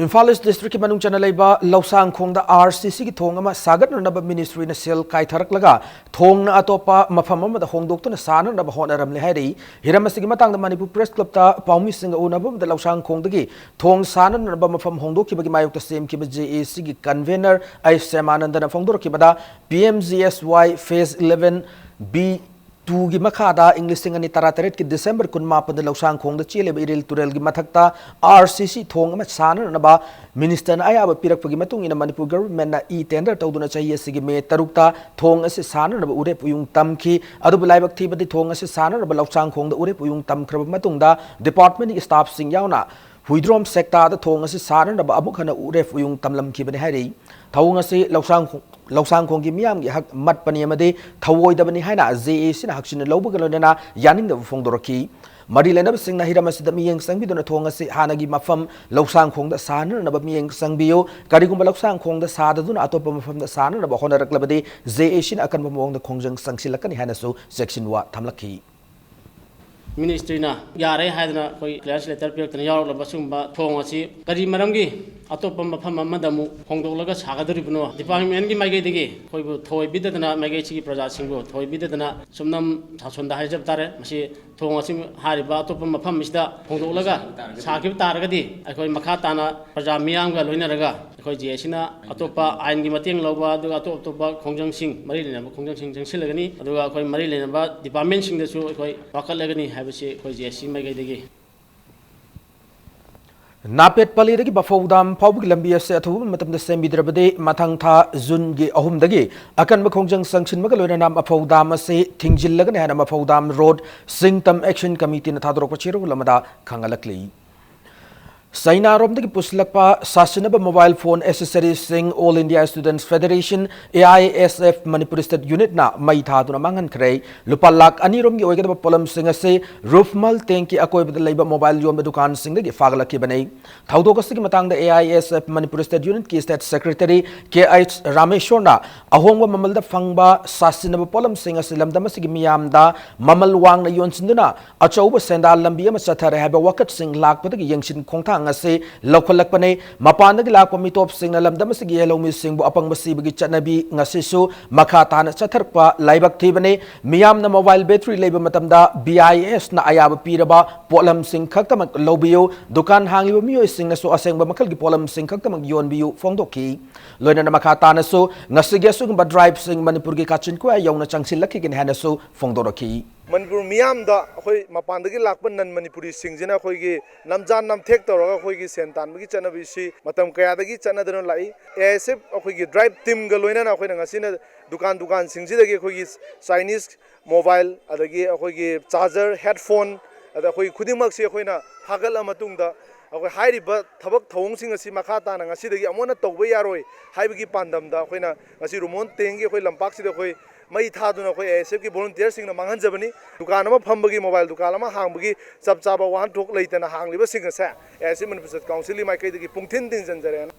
ꯏꯝꯐꯥꯜ East district ꯀꯤ ꯃꯅꯨꯡ ꯆꯟꯅ ꯂꯩꯕ ꯂꯧꯁꯥꯡꯈꯣꯡꯗ R C C ꯒꯤ ꯊꯣꯡ ꯑꯃ ꯁꯥꯒꯠꯅꯅꯕ ministry ꯅ ꯁꯦꯜ ꯀꯥꯏꯊꯔꯛꯂꯒ ꯊꯣꯡꯅ ꯑꯇꯣꯞꯄ ꯃꯐꯝ ꯑꯃꯗ ꯍꯣꯡꯗꯣꯛꯇꯨꯅ ꯁꯥꯅꯅꯕ ꯍꯣꯠꯅꯔꯝꯂꯦ ꯍꯥꯏꯔꯤ꯫ ꯍꯤꯔꯝ ꯑꯁꯤꯒꯤ ꯃꯇꯥꯡꯗ ꯃꯅꯤꯄꯨꯔ Press Club ꯇ ꯄꯥꯎꯃꯤꯁꯤꯡꯒ ꯎꯅꯕ ꯑꯃꯗ ꯂꯧꯁꯥꯡꯈꯣꯡꯗꯒꯤ ꯊꯣꯡ ꯁꯥꯅꯅꯕ ꯃꯐꯝ ꯍꯣꯡꯗꯣꯛꯈꯤꯕꯒꯤ ꯃꯥꯌꯣꯛꯇ ꯁꯦꯝꯈꯤꯕ J A C ꯒꯤ convener ꯑꯩꯆ ꯁ꯭ꯌꯥꯃꯥꯅꯟꯗꯅ ꯐꯣꯡꯗꯣꯔꯛꯈꯤꯕꯗ, P M G S Y phase eleven B two ꯒꯤ ꯃꯈꯥꯗ ꯏꯪ ꯂꯤꯁꯤꯡ ꯑꯅꯤ ꯇꯔꯥꯇꯔꯦꯠꯀꯤ December ꯀꯨꯟꯃꯥꯄꯟꯗ ꯂꯧꯁꯥꯡꯈꯣꯡꯗ ꯆꯦꯜꯂꯤꯕ ꯏꯔꯤꯜ ꯇꯨꯔꯦꯜꯒꯤ ꯃꯊꯛꯇ R C C ꯊꯣꯡ ꯑꯃ ꯁꯥꯅꯅꯕ minister ꯅ ꯑꯌꯥꯕ ꯄꯤꯔꯛꯄꯒꯤ ꯃꯇꯨꯡ ꯏꯟꯅ ꯃꯅꯤꯄꯨꯔ government ꯅ e-tender ꯇꯧꯗꯨꯅ ꯆꯍꯤ ꯑꯁꯤꯒꯤ May ꯇꯔꯨꯛꯇ ꯊꯣꯡ ꯑꯁꯤ ꯁꯥꯅꯅꯕ ꯎꯔꯦꯞ ꯎꯌꯨꯡ ꯇꯝꯈꯤ꯫ ꯑꯗꯨꯕꯨ ꯂꯥꯏꯕꯛ ꯊꯤꯕꯗꯤ, ꯊꯣꯡ ꯑꯁꯤ ꯁꯥꯅꯅꯕ ꯂꯧꯁꯥꯡꯈꯣꯡꯗ ꯎꯔꯦꯞ ꯎꯌꯨꯡ ꯇꯝꯈ꯭ꯔꯕ ꯃꯇꯨꯡꯗ department ꯀꯤ staff ꯁꯤꯡ ꯌꯥꯎꯅ ꯍꯨꯏꯗ꯭ꯔꯣꯝ ꯁꯦꯛꯇꯥꯗ ꯊꯣꯡ ꯑꯁꯤ ꯁꯥꯅꯅꯕ ꯑꯃꯨꯛ ꯍꯟꯅ ꯎꯔꯦꯞ ꯎꯌꯨꯡ ꯇꯝꯂꯝꯈꯤꯕꯅꯤ ꯍꯥꯏꯔꯤ꯫ ꯊꯧꯑꯣꯡ ꯑꯁꯤ ꯂꯧꯁꯥꯡ-, ꯂꯧꯁꯥꯡꯈꯣꯡꯒꯤ ꯃꯤꯌꯥꯝꯒꯤ ꯍꯛ ꯃꯠꯄꯅꯤ ꯑꯃꯗꯤ ꯊꯧꯑꯣꯏꯗꯕꯅꯤ ꯍꯥꯏꯅ ꯖꯦ ꯑꯦ ꯁꯤꯅ ꯍꯛꯆꯤꯟꯅ ꯂꯧꯕꯒ ꯂꯣꯏꯅꯅ ꯌꯥꯅꯤꯡꯗꯕ ꯐꯣꯡꯗꯣꯔꯛꯈꯤ꯫ ꯃꯔꯤ ꯂꯩꯅꯕꯁꯤꯡꯅ ꯍꯤꯔꯝ ꯑꯁꯤꯗ ꯃꯤꯠꯌꯦꯡ ꯆꯪꯕꯤꯗꯨꯅ ꯊꯣꯡ ꯑꯁꯤ ꯍꯥꯟꯅꯒꯤ ꯃꯐꯝ ꯂꯧꯁꯥꯡꯈꯣꯡꯗ ꯁꯥꯅꯅꯕ ꯃꯤꯠꯌꯦꯡ ꯆꯪꯕꯤꯌꯨ꯫ ꯀꯔꯤꯒꯨꯝꯕ ꯂꯧꯁꯥꯡꯈꯣꯡꯗ ꯁꯥꯗꯗꯨꯅ ꯑꯇꯣꯞꯄ ꯃꯐꯝꯗ ꯁꯥꯅꯅꯕ ꯍꯣꯠꯅꯔꯛꯂꯕꯗꯤ ꯖꯦ ꯑꯦ ꯁꯤꯅ ꯑꯀꯟꯕ ꯃꯑꯣꯡꯗ ꯈꯣꯡꯖꯪ ꯆꯪꯁꯤꯜꯂꯛꯀꯅꯤ ꯍꯥꯏꯅꯁꯨ ꯆꯦꯛꯁꯤꯟꯋꯥ ꯊꯝꯂꯛꯈꯤ꯫ ꯃꯤꯅꯤꯁꯇ꯭ꯔꯤꯅ ꯌꯥꯔꯦ ꯍꯥꯏꯗꯅ ꯑꯩꯈꯣꯏ ꯀ꯭ꯂꯤꯌꯥꯔꯦꯟꯁ ꯂꯦꯇꯔ ꯄꯤꯔꯛꯇꯅ ꯌꯥꯎꯔꯛꯂꯕ ꯁꯤꯒꯨꯝꯕ ꯊꯣꯡ ꯑꯁꯤ ꯀꯔꯤ ꯃꯔꯝꯒꯤ ꯑꯇꯣꯞꯄ ꯃꯐꯝ ꯑꯃꯗ ꯑꯃꯨꯛ ꯍꯣꯡꯗꯣꯛꯂꯒ ꯁꯥꯒꯗꯧꯔꯤꯕꯅꯣ? ꯗꯤꯄꯥꯔꯠꯃꯦꯟꯒꯤ ꯃꯥꯏꯀꯩꯗꯒꯤ ꯑꯩꯈꯣꯏꯕꯨ ꯊꯧꯑꯣꯏꯕꯤꯗꯗꯅ, ꯃꯥꯏꯀꯩꯁꯤꯒꯤ ꯄ꯭ꯔꯖꯥꯁꯤꯡꯕꯨ ꯊꯧꯑꯣꯏꯕꯤꯗꯗꯅ ꯁꯨꯞꯅꯝ ꯁꯥꯁꯣꯟꯗ ꯍꯥꯏꯖꯕ ꯇꯥꯔꯦ꯫ ꯃꯁꯤ ꯊꯣꯡ ꯑꯁꯤ ꯍꯥꯏꯔꯤꯕ ꯑꯇꯣꯞꯄ ꯃꯐꯝ ꯑꯁꯤꯗ ꯍꯣꯡꯗꯣꯛꯂꯒ ꯁꯥꯈꯤꯕ ꯇꯥꯔꯒꯗꯤ ꯑꯩꯈꯣꯏ ꯃꯈꯥ ꯇꯥꯅ ꯄ꯭ꯔꯖꯥ ꯃꯤꯌꯥꯝꯒ ꯂꯣꯏꯅꯔꯒ ꯑꯩꯈꯣꯏ ꯖꯦ ꯑꯦ ꯁꯤꯅ ꯑꯇꯣꯞꯄ ꯑꯥꯏꯟꯒꯤ ꯃꯇꯦꯡ ꯂꯧꯕ, ꯑꯗꯨꯒ ꯑꯇꯣꯞ ꯑꯇꯣꯞꯄ ꯈꯣꯡꯖꯪꯁꯤꯡ, ꯃꯔꯤ ꯂꯩꯅꯕ ꯈꯣꯡꯖꯪꯁꯤꯡ ꯆꯪꯁꯤꯜꯂꯒꯅꯤ꯫ ꯑꯗꯨꯒ ꯑꯩꯈꯣꯏ ꯃꯔꯤ ꯂꯩꯅꯕ ꯗꯤꯄꯥꯔꯠꯃꯦꯟꯁꯤꯡꯗꯁꯨ ꯑꯩꯈꯣꯏ ꯋꯥꯀꯠꯂꯒꯅꯤ ꯍꯥꯏꯕꯁꯤ ꯑꯩꯈꯣꯏ ꯖꯦ ꯑꯦ ꯁꯤ ꯃꯥꯏꯀꯩꯗꯒꯤ꯫ ꯅꯥꯄꯦꯠ ꯄꯂꯤꯗꯒꯤ ꯃꯐꯧ ꯗꯥꯝ ꯐꯥꯎꯕꯒꯤ ꯂꯝꯕꯤ ꯑꯁꯤ ꯑꯊꯨꯕ ꯃꯇꯝꯗ ꯁꯦꯝꯕꯤꯗ꯭ꯔꯕꯗꯤ ꯃꯊꯪ ꯊꯥ ꯖꯨꯟꯒꯤ ꯑꯍꯨꯝꯗꯒꯤ ꯑꯀꯟꯕ ꯈꯣꯡꯖꯪ ꯆꯪꯁꯤꯟꯕꯒ ꯂꯣꯏꯅꯅ ꯃꯐꯧ ꯗꯥꯝ ꯑꯁꯤ ꯊꯤꯡꯖꯤꯜꯂꯒꯅꯤ ꯍꯥꯏꯅ ꯃꯐꯧ ꯗꯥꯝ ꯔꯣꯗ ꯁꯤꯡꯇꯝ ꯑꯦꯛꯁꯟ ꯀꯃꯤꯇꯤꯅ ꯊꯥꯗꯣꯔꯛꯄ ꯆꯦꯔꯣꯜ ꯑꯃꯗ ꯈꯪꯍꯜꯂꯛꯂꯤ꯫ ꯆꯩꯅꯥꯔꯣꯝꯗꯒꯤ ꯄꯨꯁꯤꯜꯂꯛꯄ ꯁꯥꯁꯤꯟꯅꯕ mobile phone accessories ꯁꯤꯡ All India Students Federation, A I S F, Manipur State Unit ꯅ ꯃꯩ ꯊꯥꯗꯨꯅ ꯃꯥꯡꯍꯟꯈ꯭ꯔꯦ꯫ ꯂꯨꯄꯥ ꯂꯥꯈ ꯑꯅꯤ ꯔꯣꯝꯒꯤ ꯑꯣꯏꯒꯗꯕ ꯄꯣꯠꯂꯝꯁꯤꯡ ꯑꯁꯤ ꯔꯨꯐꯃꯜ ꯇꯦꯡꯀꯤ ꯑꯀꯣꯏꯕꯗ ꯂꯩꯕ mobile ꯌꯣꯟꯕ ꯗꯨꯀꯥꯟꯁꯤꯡꯗꯒꯤ ꯐꯥꯒꯠꯂꯛꯈꯤꯕꯅꯤ꯫ ꯊꯧꯗꯣꯛ ꯑꯁꯤꯒꯤ ꯃꯇꯥꯡꯗ A I S F Manipur State Unit ꯀꯤ State Secretary K H ꯔꯥꯃꯦꯁꯣꯔꯅ ꯑꯍꯣꯡꯕ ꯃꯃꯜꯗ ꯐꯪꯕ ꯁꯥꯁꯤꯟꯅꯕ ꯄꯣꯠꯂꯝꯁꯤꯡ ꯑꯁꯤ ꯂꯝꯗꯝ ꯑꯁꯤꯒꯤ ꯃꯤꯌꯥꯝꯗ ꯃꯃꯜ ꯋꯥꯡꯅ ꯌꯣꯟꯁꯤꯟꯗꯨꯅ ꯑꯆꯧꯕ ꯁꯦꯟꯗꯥꯜ ꯂꯝꯕꯤ ꯑꯃ ꯆꯠꯊꯔꯦ ꯍꯥꯏꯕ ꯋꯥꯀꯠꯁꯤꯡ ꯂꯥꯛꯄꯗꯒꯤ ꯌꯦꯡꯁꯤꯟ ꯈꯣꯡꯊꯥꯡ ꯑꯁꯤ ꯂꯧꯈꯠꯂꯛꯄꯅꯤ꯫ ꯃꯄꯥꯟꯗꯒꯤ ꯂꯥꯛꯄ ꯃꯤꯇꯣꯞꯁꯤꯡꯅ ꯂꯝꯗꯝ ꯑꯁꯤꯒꯤ ꯌꯦꯜꯍꯧꯃꯤꯁꯤꯡꯕꯨ ꯑꯄꯪꯕ ꯁꯤꯕꯒꯤ ꯆꯠꯅꯕꯤ ꯉꯁꯤꯁꯨ ꯃꯈꯥ ꯇꯥꯅ ꯆꯠꯊꯔꯛꯄ ꯂꯥꯏꯕꯛ ꯊꯤꯕꯅꯤ꯫ ꯃꯤꯌꯥꯝꯅ mobile battery ꯂꯩꯕ ꯃꯇꯝꯗ B I S ꯅ ꯑꯌꯥꯕ ꯄꯤꯔꯕ ꯄꯣꯠꯂꯝꯁꯤꯡ ꯈꯛꯇꯃꯛ ꯂꯧꯕꯤꯌꯨ꯫ ꯗꯨꯀꯥꯟ ꯍꯥꯡꯂꯤꯕ ꯃꯤꯑꯣꯏꯁꯤꯡꯅꯁꯨ ꯑꯁꯦꯡꯕ ꯃꯈꯜꯒꯤ ꯄꯣꯠꯂꯝꯁꯤꯡ ꯈꯛꯇꯃꯛ ꯌꯣꯟꯕꯤꯌꯨ ꯐꯣꯡꯗꯣꯛꯈꯤ꯫ ꯂꯣꯏꯅꯅ ꯃꯈꯥ ꯇꯥꯅꯁꯨ ꯉꯁꯤꯒꯤ ꯑꯁꯤꯒꯨꯝꯕ drive ꯁꯤꯡ ꯃꯅꯤꯄꯨꯔꯒꯤ ꯀꯥꯆꯤꯟ ꯀꯣꯌꯥ ꯌꯧꯅ ꯆꯪꯁꯤꯜꯂꯛꯈꯤꯒꯅꯤ ꯍꯥꯏꯅꯁꯨ ꯐꯣꯡꯗꯣꯔꯛꯈꯤ꯫ ꯃꯅꯤꯄꯨꯔ ꯃꯤꯌꯥꯝꯗ ꯑꯩꯈꯣꯏ ꯃꯄꯥꯟꯗꯒꯤ ꯂꯥꯛꯄ non ꯃꯅꯤꯄꯨꯔꯤꯁꯤꯡꯁꯤꯅ ꯑꯩꯈꯣꯏꯒꯤ ꯅꯝꯖꯥꯟ ꯅꯝꯊꯦꯛ ꯇꯧꯔꯒ ꯑꯩꯈꯣꯏꯒꯤ ꯁꯦꯟ ꯇꯥꯟꯕꯒꯤ ꯆꯠꯅꯕꯤꯁꯤ ꯃꯇꯝ ꯀꯌꯥꯗꯒꯤ ꯆꯠꯅꯗꯨꯅ ꯂꯥꯛꯏ꯫ A I S F ꯑꯩꯈꯣꯏꯒꯤ drive team ꯒ ꯂꯣꯏꯅꯅ ꯑꯩꯈꯣꯏꯅ ꯉꯁꯤꯅ ꯗꯨꯀꯥꯟ ꯗꯨꯀꯥꯟꯁꯤꯡꯁꯤꯗꯒꯤ ꯑꯩꯈꯣꯏꯒꯤ Chinese mobile, ꯑꯗꯒꯤ ꯑꯩꯈꯣꯏꯒꯤ charger, headphone, ꯑꯗ ꯑꯩꯈꯣꯏ ꯈꯨꯗꯤꯡꯃꯛꯁꯤ ꯑꯩꯈꯣꯏꯅ ꯐꯥꯒꯠꯂ ꯃꯇꯨꯡꯗ ꯑꯩꯈꯣꯏ ꯍꯥꯏꯔꯤꯕ ꯊꯕꯛ ꯊꯧꯑꯣꯡꯁꯤꯡ ꯑꯁꯤ ꯃꯈꯥ ꯇꯥꯅ ꯉꯁꯤꯗꯒꯤ ꯑꯃꯨꯛ ꯍꯟꯅ ꯇꯧꯕ ꯌꯥꯔꯣꯏ ꯍꯥꯏꯕꯒꯤ ꯄꯥꯟꯗꯝꯗ ꯑꯩꯈꯣꯏꯅ ꯉꯁꯤ ꯔꯨꯃꯣꯟ ꯇꯦꯡꯒꯤ ꯑꯩꯈꯣꯏ ꯂꯝꯄꯥꯛꯁꯤꯗ ꯑꯩꯈꯣꯏ ꯃꯩ ꯊꯥꯗꯨꯅ ꯑꯩꯈꯣꯏ ꯑꯦ ꯑꯦꯁ ꯑꯦꯐꯀꯤ ꯚꯣꯂꯨꯟꯇꯤꯌꯔꯁꯤꯡꯅ ꯃꯥꯡꯍꯟꯖꯕꯅꯤ꯫ ꯗꯨꯀꯥꯟ ꯑꯃ ꯐꯝꯕꯒꯤ, ꯃꯣꯕꯥꯏꯜ ꯗꯨꯀꯥꯟ ꯑꯃ ꯍꯥꯡꯕꯒꯤ ꯆꯞ ꯆꯥꯕ ꯋꯥꯍꯟꯊꯣꯛ ꯂꯩꯇꯅ ꯍꯥꯡꯂꯤꯕꯁꯤꯡ ꯑꯁꯦ A S F Manipur state ꯀꯥꯎꯟꯁꯤꯜꯒꯤ ꯃꯥꯏꯀꯩꯗꯒꯤ ꯄꯨꯡꯊꯤꯟ ꯊꯤꯡꯖꯤꯟꯖꯔꯦꯅ꯫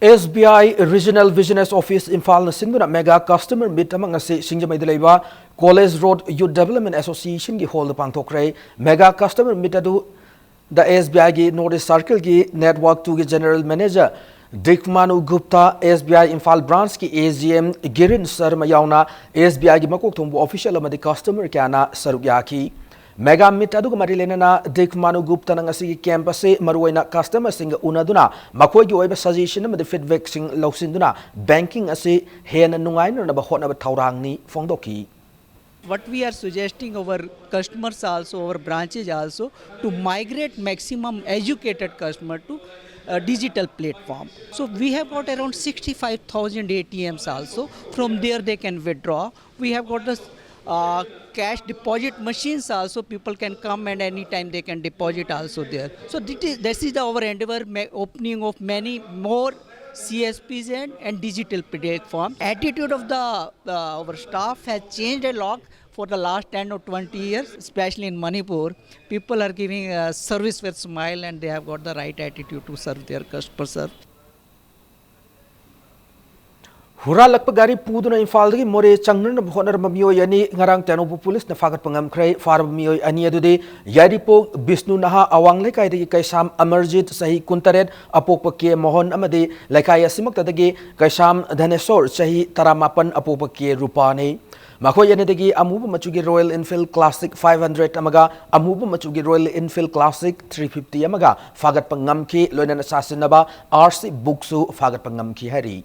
ꯑꯦꯁ ꯕꯤ ꯑꯥꯏ Regional Business Office ꯏꯝꯐꯥꯜꯅ ꯁꯤꯟꯗꯨꯅ Mega Customer Meet ꯑꯃ ꯉꯁꯤ ꯁꯤꯡꯖꯃꯩꯗ ꯂꯩꯕ College Road Youth Development Association ꯒꯤ ꯍꯣꯜꯗ ꯄꯥꯡꯊꯣꯛꯈ꯭ꯔꯦ꯫ Mega Customer Meet ꯑꯗꯨ ꯗ ꯑꯦꯁ ꯕꯤ ꯑꯥꯏꯒꯤ North East Circle ꯒꯤ Network two ꯒꯤ General Manager Dikmanu Gupta, S B I Imphal ꯕ꯭ꯔꯥꯟꯆꯀꯤ A G M Girin Sharma ꯌꯥꯎꯅ ꯑꯦꯁ ꯕꯤ ꯑꯥꯏꯒꯤ ꯃꯀꯣꯛ ꯊꯣꯡꯕ official ꯑꯃꯗꯤ customer ꯀꯌꯥꯅ ꯁꯔꯨꯛ ꯌꯥꯈꯤ꯫ Mega Meet ꯑꯗꯨꯒ ꯃꯔꯤ ꯂꯩꯅꯅ ꯗꯤꯛꯃꯥꯅꯨ ꯒꯨꯞꯇꯅ ꯉꯁꯤꯒꯤ camp ꯑꯁꯤ ꯃꯔꯨꯑꯣꯏꯅ customer ꯁꯤꯡꯒ ꯎꯅꯗꯨꯅ ꯃꯈꯣꯏꯒꯤ ꯑꯣꯏꯕ suggestion ꯑꯃꯗꯤ feedback ꯁꯤꯡ ꯂꯧꯁꯤꯟꯗꯨꯅ banking ꯑꯁꯤ ꯍꯦꯟꯅ ꯅꯨꯡꯉꯥꯏꯅꯅꯕ ꯍꯣꯠꯅꯕ ꯊꯧꯔꯥꯡꯅꯤ ꯐꯣꯡꯗꯣꯛꯈꯤ꯫ What we are suggesting our customers also, our branches also, to migrate maximum educated customer to a digital platform. So we have got around sixty-five thousand A T Ms also. From there they can withdraw. We have got the uh, cash deposit machines also. People can come and anytime they can deposit also there. So this is, this is our endeavor, opening of many more C S Ps and, and digital platform. Attitude of the uh, our staff has changed a lot for the last ten or twenty years, especially in Manipur. People are giving uh, service with smile and they have got the right attitude to serve their customers. ꯍꯨꯔꯥꯜꯂꯛꯄ ꯒꯥꯔꯤ ꯄꯨꯗꯨꯅ ꯏꯝꯐꯥꯜꯗꯒꯤ ꯃꯣꯔꯦ ꯆꯪꯅꯅꯕ ꯍꯣꯠꯅꯔꯝꯕ ꯃꯤꯑꯣꯏ ꯑꯅꯤ ꯉꯔꯥꯡ ꯇꯦꯡꯅꯧꯄꯜ ꯄꯨꯂꯤꯁꯅ ꯐꯥꯒꯠꯄ ꯉꯝꯈ꯭ꯔꯦ꯫ ꯐꯥꯔꯕ ꯃꯤꯑꯣꯏ ꯑꯅꯤ ꯑꯗꯨꯗꯤ ꯌꯥꯏꯔꯤꯄꯣꯛ ꯕꯤꯁꯅꯨ ꯅꯍꯥ ꯑꯋꯥꯡ ꯂꯩꯀꯥꯏꯗꯒꯤ ꯀꯩꯁꯥꯝ ꯑꯃꯔꯖꯤꯠ ꯆꯍꯤ ꯀꯨꯟꯇꯔꯦꯠ, ꯑꯄꯣꯛꯄ ꯀꯦ ꯃꯣꯍꯟ ꯑꯃꯗꯤ ꯂꯩꯀꯥꯏ ꯑꯁꯤꯃꯛꯇꯗꯒꯤ ꯀꯩꯁꯥꯝ ꯙꯅꯦꯁꯣꯔ ꯆꯍꯤ ꯇꯔꯥꯃꯥꯄꯟ, ꯑꯄꯣꯛꯄ ꯀꯦ ꯔꯨꯄꯥꯅꯤ꯫ ꯃꯈꯣꯏ ꯑꯅꯤꯗꯒꯤ ꯑꯃꯨꯕ ꯃꯆꯨꯒꯤ Royal Enfield Classic five hundred ꯑꯃꯒ ꯑꯃꯨꯕ ꯃꯆꯨꯒꯤ Royal Enfield Classic three fifty ꯑꯃꯒ ꯐꯥꯒꯠꯄ ꯉꯝꯈꯤ꯫ ꯂꯣꯏꯅꯅ ꯁꯥꯁꯤꯟꯅꯕ R C bookꯁꯨ ꯐꯥꯒꯠꯄ ꯉꯝꯈꯤ ꯍꯥꯏꯔꯤ꯫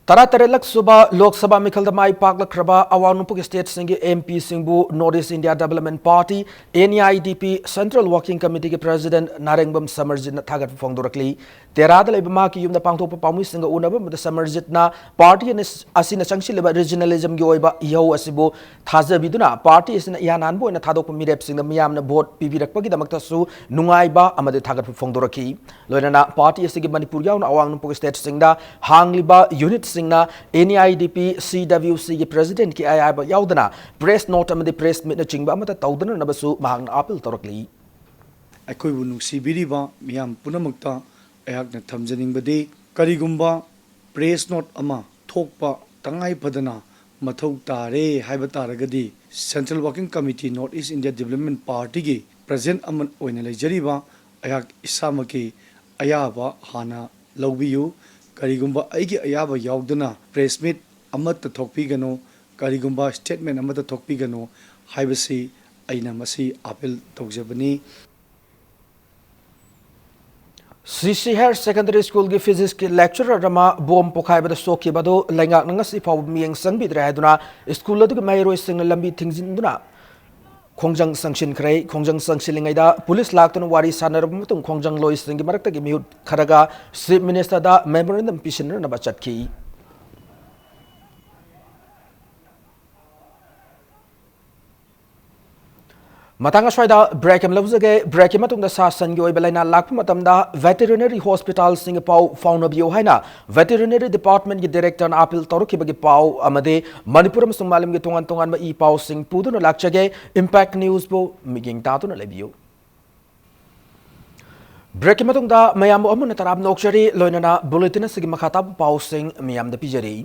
ꯇꯔꯥꯇꯔꯦꯠꯂꯛ ꯁꯨꯕ ꯂꯣꯛ ꯁꯚꯥ ꯃꯤꯈꯜꯗ ꯃꯥꯏ ꯄꯥꯛꯂꯛꯈ꯭ꯔꯕ ꯑꯋꯥꯡ ꯅꯣꯡꯄꯣꯛ stateꯁꯤꯡꯒꯤ M Pꯁꯤꯡꯕꯨ North East India Development Party, N E I D P, Central Working Committeeꯒꯤ President ꯅꯥꯔꯦꯡꯕꯝ ꯁꯃꯔꯖꯤꯠꯅ ꯊꯥꯒꯠꯄ ꯐꯣꯡꯗꯣꯔꯛꯂꯤ꯫ ꯇꯦꯔꯥꯗ ꯂꯩꯕ ꯃꯍꯥꯛꯀꯤ ꯌꯨꯝꯗ ꯄꯥꯡꯊꯣꯛꯄ ꯄꯥꯎꯃꯤꯁꯤꯡꯒ ꯎꯅꯕ ꯑꯃꯗ ꯁꯃꯔꯖꯤꯠꯅ ꯄꯥꯔꯇꯤ ꯑꯁꯤꯅ ꯆꯪꯁꯤꯜꯂꯤꯕ ꯔꯤꯖꯅꯦꯂꯤꯖꯝꯒꯤ ꯑꯣꯏꯕ ꯏꯍꯧ ꯑꯁꯤꯕꯨ ꯊꯥꯖꯕꯤꯗꯨꯅ ꯄꯥꯔꯇꯤ ꯑꯁꯤꯅ ꯏꯍꯥꯟ ꯍꯥꯟꯕ ꯑꯣꯏꯅ ꯊꯥꯗꯣꯛꯄ ꯃꯤꯔꯦꯞꯁꯤꯡꯗ ꯃꯤꯌꯥꯝꯅ ꯚꯣꯠ ꯄꯤꯕꯤꯔꯛꯄꯒꯤꯗꯃꯛꯇꯁꯨ ꯅꯨꯡꯉꯥꯏꯕ ꯑꯃꯗꯤ ꯊꯥꯒꯠꯄ ꯐꯣꯡꯗꯣꯔꯛꯈꯤ꯫ ꯂꯣꯏꯅꯅ ꯄꯥꯔꯇꯤ ꯑꯁꯤꯒꯤ ꯃꯅꯤꯄꯨꯔ ꯌꯥꯎꯅ ꯑꯋꯥꯡ ꯅꯣꯡꯄꯣꯛ ꯁ꯭ꯇꯦꯠꯁꯤꯡꯗ ꯍꯥꯡꯂꯤꯕ ꯌꯨꯅꯤꯠꯁꯤꯡꯅ N E I D P C W Cꯒꯤ ꯄ꯭ꯔꯦꯁꯤꯗꯦꯟꯠꯀꯤ ꯑꯌꯥꯕ ꯌꯥꯎꯗꯅ ꯄ꯭ꯔꯦꯁ ꯅꯣꯠ ꯑꯃꯗꯤ ꯄ꯭ꯔꯦꯁ ꯃꯤꯠꯅꯆꯤꯡꯕ ꯑꯃꯠꯇ ꯇꯧꯗꯅꯅꯕꯁꯨ ꯃꯍꯥꯛꯅ ꯑꯥꯄꯤꯜ ꯇꯧꯔꯛꯂꯤ꯫ ꯑꯩꯈꯣꯏꯕꯨ ꯅꯨꯡꯁꯤꯕꯤꯔꯤꯕ ꯃꯤꯌꯥꯝ ꯄꯨꯝꯅꯃꯛꯇ ꯑꯩꯍꯥꯛꯅ ꯊꯝꯖꯅꯤꯡꯕꯗꯤ, ꯀꯔꯤꯒꯨꯝꯕ ꯄ꯭ꯔꯦꯁ ꯅꯣꯠ ꯑꯃ ꯊꯣꯛꯄ ꯇꯉꯥꯏ ꯐꯗꯅ ꯃꯊꯧ ꯇꯥꯔꯦ ꯍꯥꯏꯕ ꯇꯥꯔꯒꯗꯤ, Central Working Committee North East India Development Partyꯒꯤ ꯄ꯭ꯔꯦꯁꯤꯗꯦꯟꯠ ꯑꯃ ꯑꯣꯏꯅ ꯂꯩꯖꯔꯤꯕ ꯑꯩꯍꯥꯛ ꯏꯁꯥꯃꯛꯀꯤ ꯑꯌꯥꯕ ꯍꯥꯟꯅ ꯂꯧꯕꯤꯌꯨ꯫ ꯀꯔꯤꯒꯨꯝꯕ ꯑꯩꯒꯤ ꯑꯌꯥꯕ ꯌꯥꯎꯗꯅ ꯄ꯭ꯔꯦꯁ ꯃꯤꯠ ꯑꯃꯠꯇ ꯊꯣꯛꯄꯤꯒꯅꯨ, ꯀꯔꯤꯒꯨꯝꯕ ꯁ꯭ꯇꯦꯠꯃꯦꯟ ꯑꯃꯠꯇ ꯊꯣꯛꯄꯤꯒꯅꯨ ꯍꯥꯏꯕꯁꯤ ꯑꯩꯅ ꯃꯁꯤ ꯑꯥꯄꯤꯜ ꯇꯧꯖꯕꯅꯤ꯫ C C Higher Secondary Schoolꯒꯤ ꯐꯤꯖꯤꯛꯁꯀꯤ ꯂꯦꯛꯆꯔꯔ ꯑꯃ ꯕꯣꯝ ꯄꯣꯈꯥꯏꯕꯗ ꯁꯣꯛꯈꯤꯕ ꯑꯗꯨ ꯂꯩꯉꯥꯛꯅ ꯉꯁꯤ ꯐꯥꯎꯕ ꯃꯤꯠꯌꯦꯡ ꯆꯪꯕꯤꯗ꯭ꯔꯦ ꯍꯥꯏꯗꯨꯅ ꯁ꯭ꯀꯨꯜ ꯑꯗꯨꯒꯤ ꯃꯍꯩꯔꯣꯏꯁꯤꯡꯅ ꯂꯝꯕꯤ ꯊꯤꯡꯖꯤꯟꯗꯨꯅ ꯈꯣꯡꯖꯪ ꯆꯪꯁꯤꯟꯈ꯭ꯔꯦ꯫ ꯈꯣꯡꯖꯪ ꯆꯪꯁꯤꯜꯂꯤꯉꯩꯗ ꯄꯨꯂꯤꯁ ꯂꯥꯛꯇꯨꯅ ꯋꯥꯔꯤ ꯁꯥꯟꯅꯔꯕ ꯃꯇꯨꯡ ꯈꯣꯡꯖꯪꯂꯣꯏꯁꯤꯡꯒꯤ ꯃꯔꯛꯇꯒꯤ ꯃꯤꯍꯨꯠ ꯈꯔꯒ ꯆꯤꯐ ꯃꯤꯅꯤꯁꯇꯔꯗ ꯃꯦꯃꯣꯔꯦꯟꯗꯝ ꯄꯤꯁꯤꯟꯅꯅꯕ ꯆꯠꯈꯤ꯫ ꯃꯇꯥꯡ ꯑꯁ꯭ꯋꯥꯏꯗ ꯕ꯭ꯔꯦꯛ ꯑꯃ ꯂꯧꯖꯒꯦ꯫ ꯕ꯭ꯔꯦꯛꯀꯤ ꯃꯇꯨꯡꯗ ꯁꯥ ꯁꯟꯒꯤ ꯑꯣꯏꯕ ꯂꯥꯏꯅꯥ ꯂꯥꯛꯄ ꯃꯇꯝꯗ ꯚꯦꯇꯦꯔꯤꯅꯔꯤ ꯍꯣꯁꯄꯤꯇꯥꯜꯁꯤꯡꯒ ꯄꯥꯎ ꯐꯥꯎꯅꯕꯤꯌꯨ ꯍꯥꯏꯅ ꯚꯦꯇꯦꯔꯤꯅꯔꯤ ꯗꯤꯄꯥꯔꯠꯃꯦꯟꯒꯤ ꯗꯥꯏꯔꯦꯛꯇꯔꯅ ꯑꯥꯄꯤꯜ ꯇꯧꯔꯛꯈꯤꯕꯒꯤ ꯄꯥꯎ ꯑꯃꯗꯤ ꯃꯅꯤꯄꯨꯔ ꯑꯃꯁꯨꯡ ꯃꯥꯂꯦꯝꯒꯤ ꯇꯣꯉꯥꯟ ꯇꯣꯉꯥꯟꯕ ꯏ ꯄꯥꯎꯁꯤꯡ ꯄꯨꯗꯨꯅ ꯂꯥꯛꯆꯒꯦ꯫ ꯏꯝꯄꯦꯛ ꯅ꯭ꯌꯨꯁꯄꯨ ꯃꯤꯠꯌꯦꯡ ꯇꯥꯗꯨꯅ ꯂꯩꯕꯤꯌꯨ꯫ ꯕ꯭ꯔꯦꯛꯀꯤ ꯃꯇꯨꯡꯗ ꯃꯌꯥꯝꯕꯨ ꯑꯃꯨꯟꯅ ꯇꯔꯥꯝꯅ ꯑꯣꯛꯆꯔꯤ, ꯂꯣꯏꯅꯅ ꯕꯨꯂꯦꯇꯤꯟ ꯑꯁꯤꯒꯤ ꯃꯈꯥ ꯇꯥꯕ ꯄꯥꯎꯁꯤꯡ ꯃꯌꯥꯝꯗ ꯄꯤꯖꯔꯤ꯫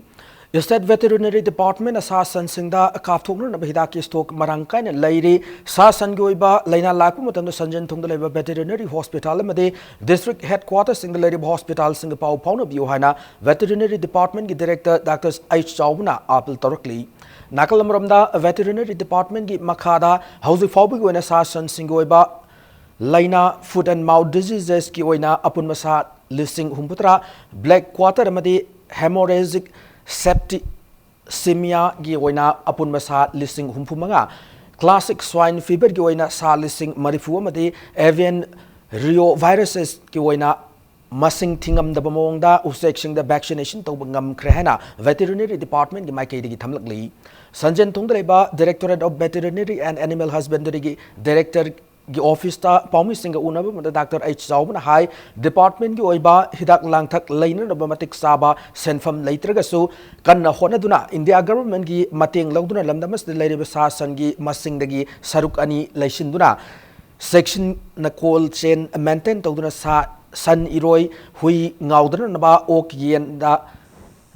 ꯁ꯭ꯇꯦꯠ ꯚꯦꯇꯦꯔꯤꯅꯔꯤ ꯗꯤꯄꯥꯔꯠꯃꯦꯟꯅ ꯁꯥ ꯁꯟꯁꯤꯡꯗ ꯀꯥꯞꯊꯣꯛꯅꯅꯕ ꯍꯤꯗꯥꯛꯀꯤ ꯁ꯭ꯇꯣꯛ ꯃꯔꯥꯡ ꯀꯥꯏꯅ ꯂꯩꯔꯤ꯫ ꯁꯥ ꯁꯟꯒꯤ ꯑꯣꯏꯕ ꯂꯥꯏꯅꯥ ꯂꯥꯛꯄ ꯃꯇꯝꯗ ꯁꯟꯖꯦꯟ ꯊꯣꯡꯗ ꯂꯩꯕ ꯚꯦꯇꯦꯔꯤꯅꯔꯤ ꯍꯣꯁꯄꯤꯇꯥꯜ ꯑꯃꯗꯤ ꯗꯤꯁꯇ꯭ꯔꯤꯛ ꯍꯦꯗꯀ꯭ꯋꯥꯇꯔꯁꯤꯡꯗ ꯂꯩꯔꯤꯕ ꯍꯣꯁꯄꯤꯇꯥꯜꯁꯤꯡꯒ ꯄꯥꯎ ꯐꯥꯎꯅꯕꯤꯌꯨ ꯍꯥꯏꯅ ꯚꯦꯇꯦꯔꯤꯅꯔꯤ ꯗꯤꯄꯥꯔꯠꯃꯦꯟꯒꯤ ꯗꯥꯏꯔꯦꯛꯇꯔ ꯗꯥꯛꯇꯔ ꯑꯩꯆ ꯆꯥꯎꯕꯅ ꯑꯥꯄꯤꯜ ꯇꯧꯔꯛꯂꯤ꯫ ꯅꯥꯀꯜ ꯑꯃꯔꯣꯝꯗ, ꯚꯦꯇꯦꯔꯤꯅꯔꯤ ꯗꯤꯄꯥꯔꯠꯃꯦꯟꯒꯤ ꯃꯈꯥꯗ ꯍꯧꯖꯤꯛ ꯐꯥꯎꯕꯒꯤ ꯑꯣꯏꯅ ꯁꯥ ꯁꯟꯁꯤꯡꯒꯤ ꯑꯣꯏꯕ ꯂꯥꯏꯅꯥ, foot and mouth diseasesꯀꯤ ꯑꯣꯏꯅ ꯑꯄꯨꯟꯕ ꯁꯥ ꯂꯤꯁꯤꯡ ꯍꯨꯝꯐꯨꯇꯔꯥ, ꯕ꯭ꯂꯦꯛ ꯀ꯭ꯋꯥꯇꯔ ꯑꯃꯗꯤ ꯍꯦꯃꯣꯔꯦꯖꯤꯛ ꯁꯦꯞꯇꯤꯁꯤꯃꯤꯌꯥꯒꯤ ꯑꯣꯏꯅ ꯑꯄꯨꯟꯕ ꯁꯥ ꯂꯤꯁꯤꯡ ꯍꯨꯝꯐꯨꯃꯉꯥ, ꯀ꯭ꯂꯥꯁꯤꯛ ꯁ꯭ꯋꯥꯏꯟ ꯐꯤꯚꯔꯒꯤ ꯑꯣꯏꯅ ꯁꯥ ꯂꯤꯁꯤꯡ ꯃꯔꯤꯐꯨ ꯑꯃꯗꯤ ꯑꯦꯚꯤꯌꯟ ꯔꯤꯑꯣ ꯚꯥꯏꯔꯁꯦꯁꯀꯤ ꯑꯣꯏꯅ ꯃꯁꯤꯡ ꯊꯤꯉꯝꯗꯕ ꯃꯑꯣꯡꯗ ꯎꯆꯦꯛꯁꯤꯡꯗ vaccination ꯇꯧꯕ ꯉꯝꯈ꯭ꯔꯦ ꯍꯥꯏꯅ Veterinary Departmentꯀꯤ ꯃꯥꯏꯀꯩꯗꯒꯤ ꯊꯝꯂꯛꯂꯤ꯫ ꯁꯟꯖꯦꯟ ꯊꯣꯡꯗ ꯂꯩꯕ Directorate of Veterinary and Animal Husbandryꯒꯤ Directorꯒꯤ officeꯇ ꯄꯥꯎꯃꯤꯁꯤꯡꯒ ꯎꯅꯕ ꯑꯃꯗ Doctor H ꯆꯥꯎꯕꯅ ꯍꯥꯏ, departmentꯀꯤ ꯑꯣꯏꯕ ꯍꯤꯗꯥꯛ ꯂꯥꯡꯊꯛ ꯂꯩꯅꯅꯕ ꯃꯇꯤꯛ ꯆꯥꯕ ꯁꯦꯟꯐꯝ ꯂꯩꯇ꯭ꯔꯒꯁꯨ ꯀꯟꯅ ꯍꯣꯠꯅꯗꯨꯅ India governmentꯀꯤ ꯃꯇꯦꯡ ꯂꯧꯗꯨꯅ ꯂꯝꯗꯝ ꯑꯁꯤꯗ ꯂꯩꯔꯤꯕ ꯁꯥ ꯁꯟꯒꯤ ꯃꯁꯤꯡꯗꯒꯤ ꯁꯔꯨꯛ ꯑꯅꯤ ꯂꯩꯁꯤꯟꯗꯨꯅ ꯆꯦꯛꯁꯤꯟꯅ cold chain maintain ꯇꯧꯗꯨꯅ ꯁꯥ, ꯁꯟ, ꯏꯔꯣꯏ, ꯍꯨꯏ ꯉꯥꯎꯗꯅꯅꯕ, ꯑꯣꯛ, ꯌꯦꯟꯗ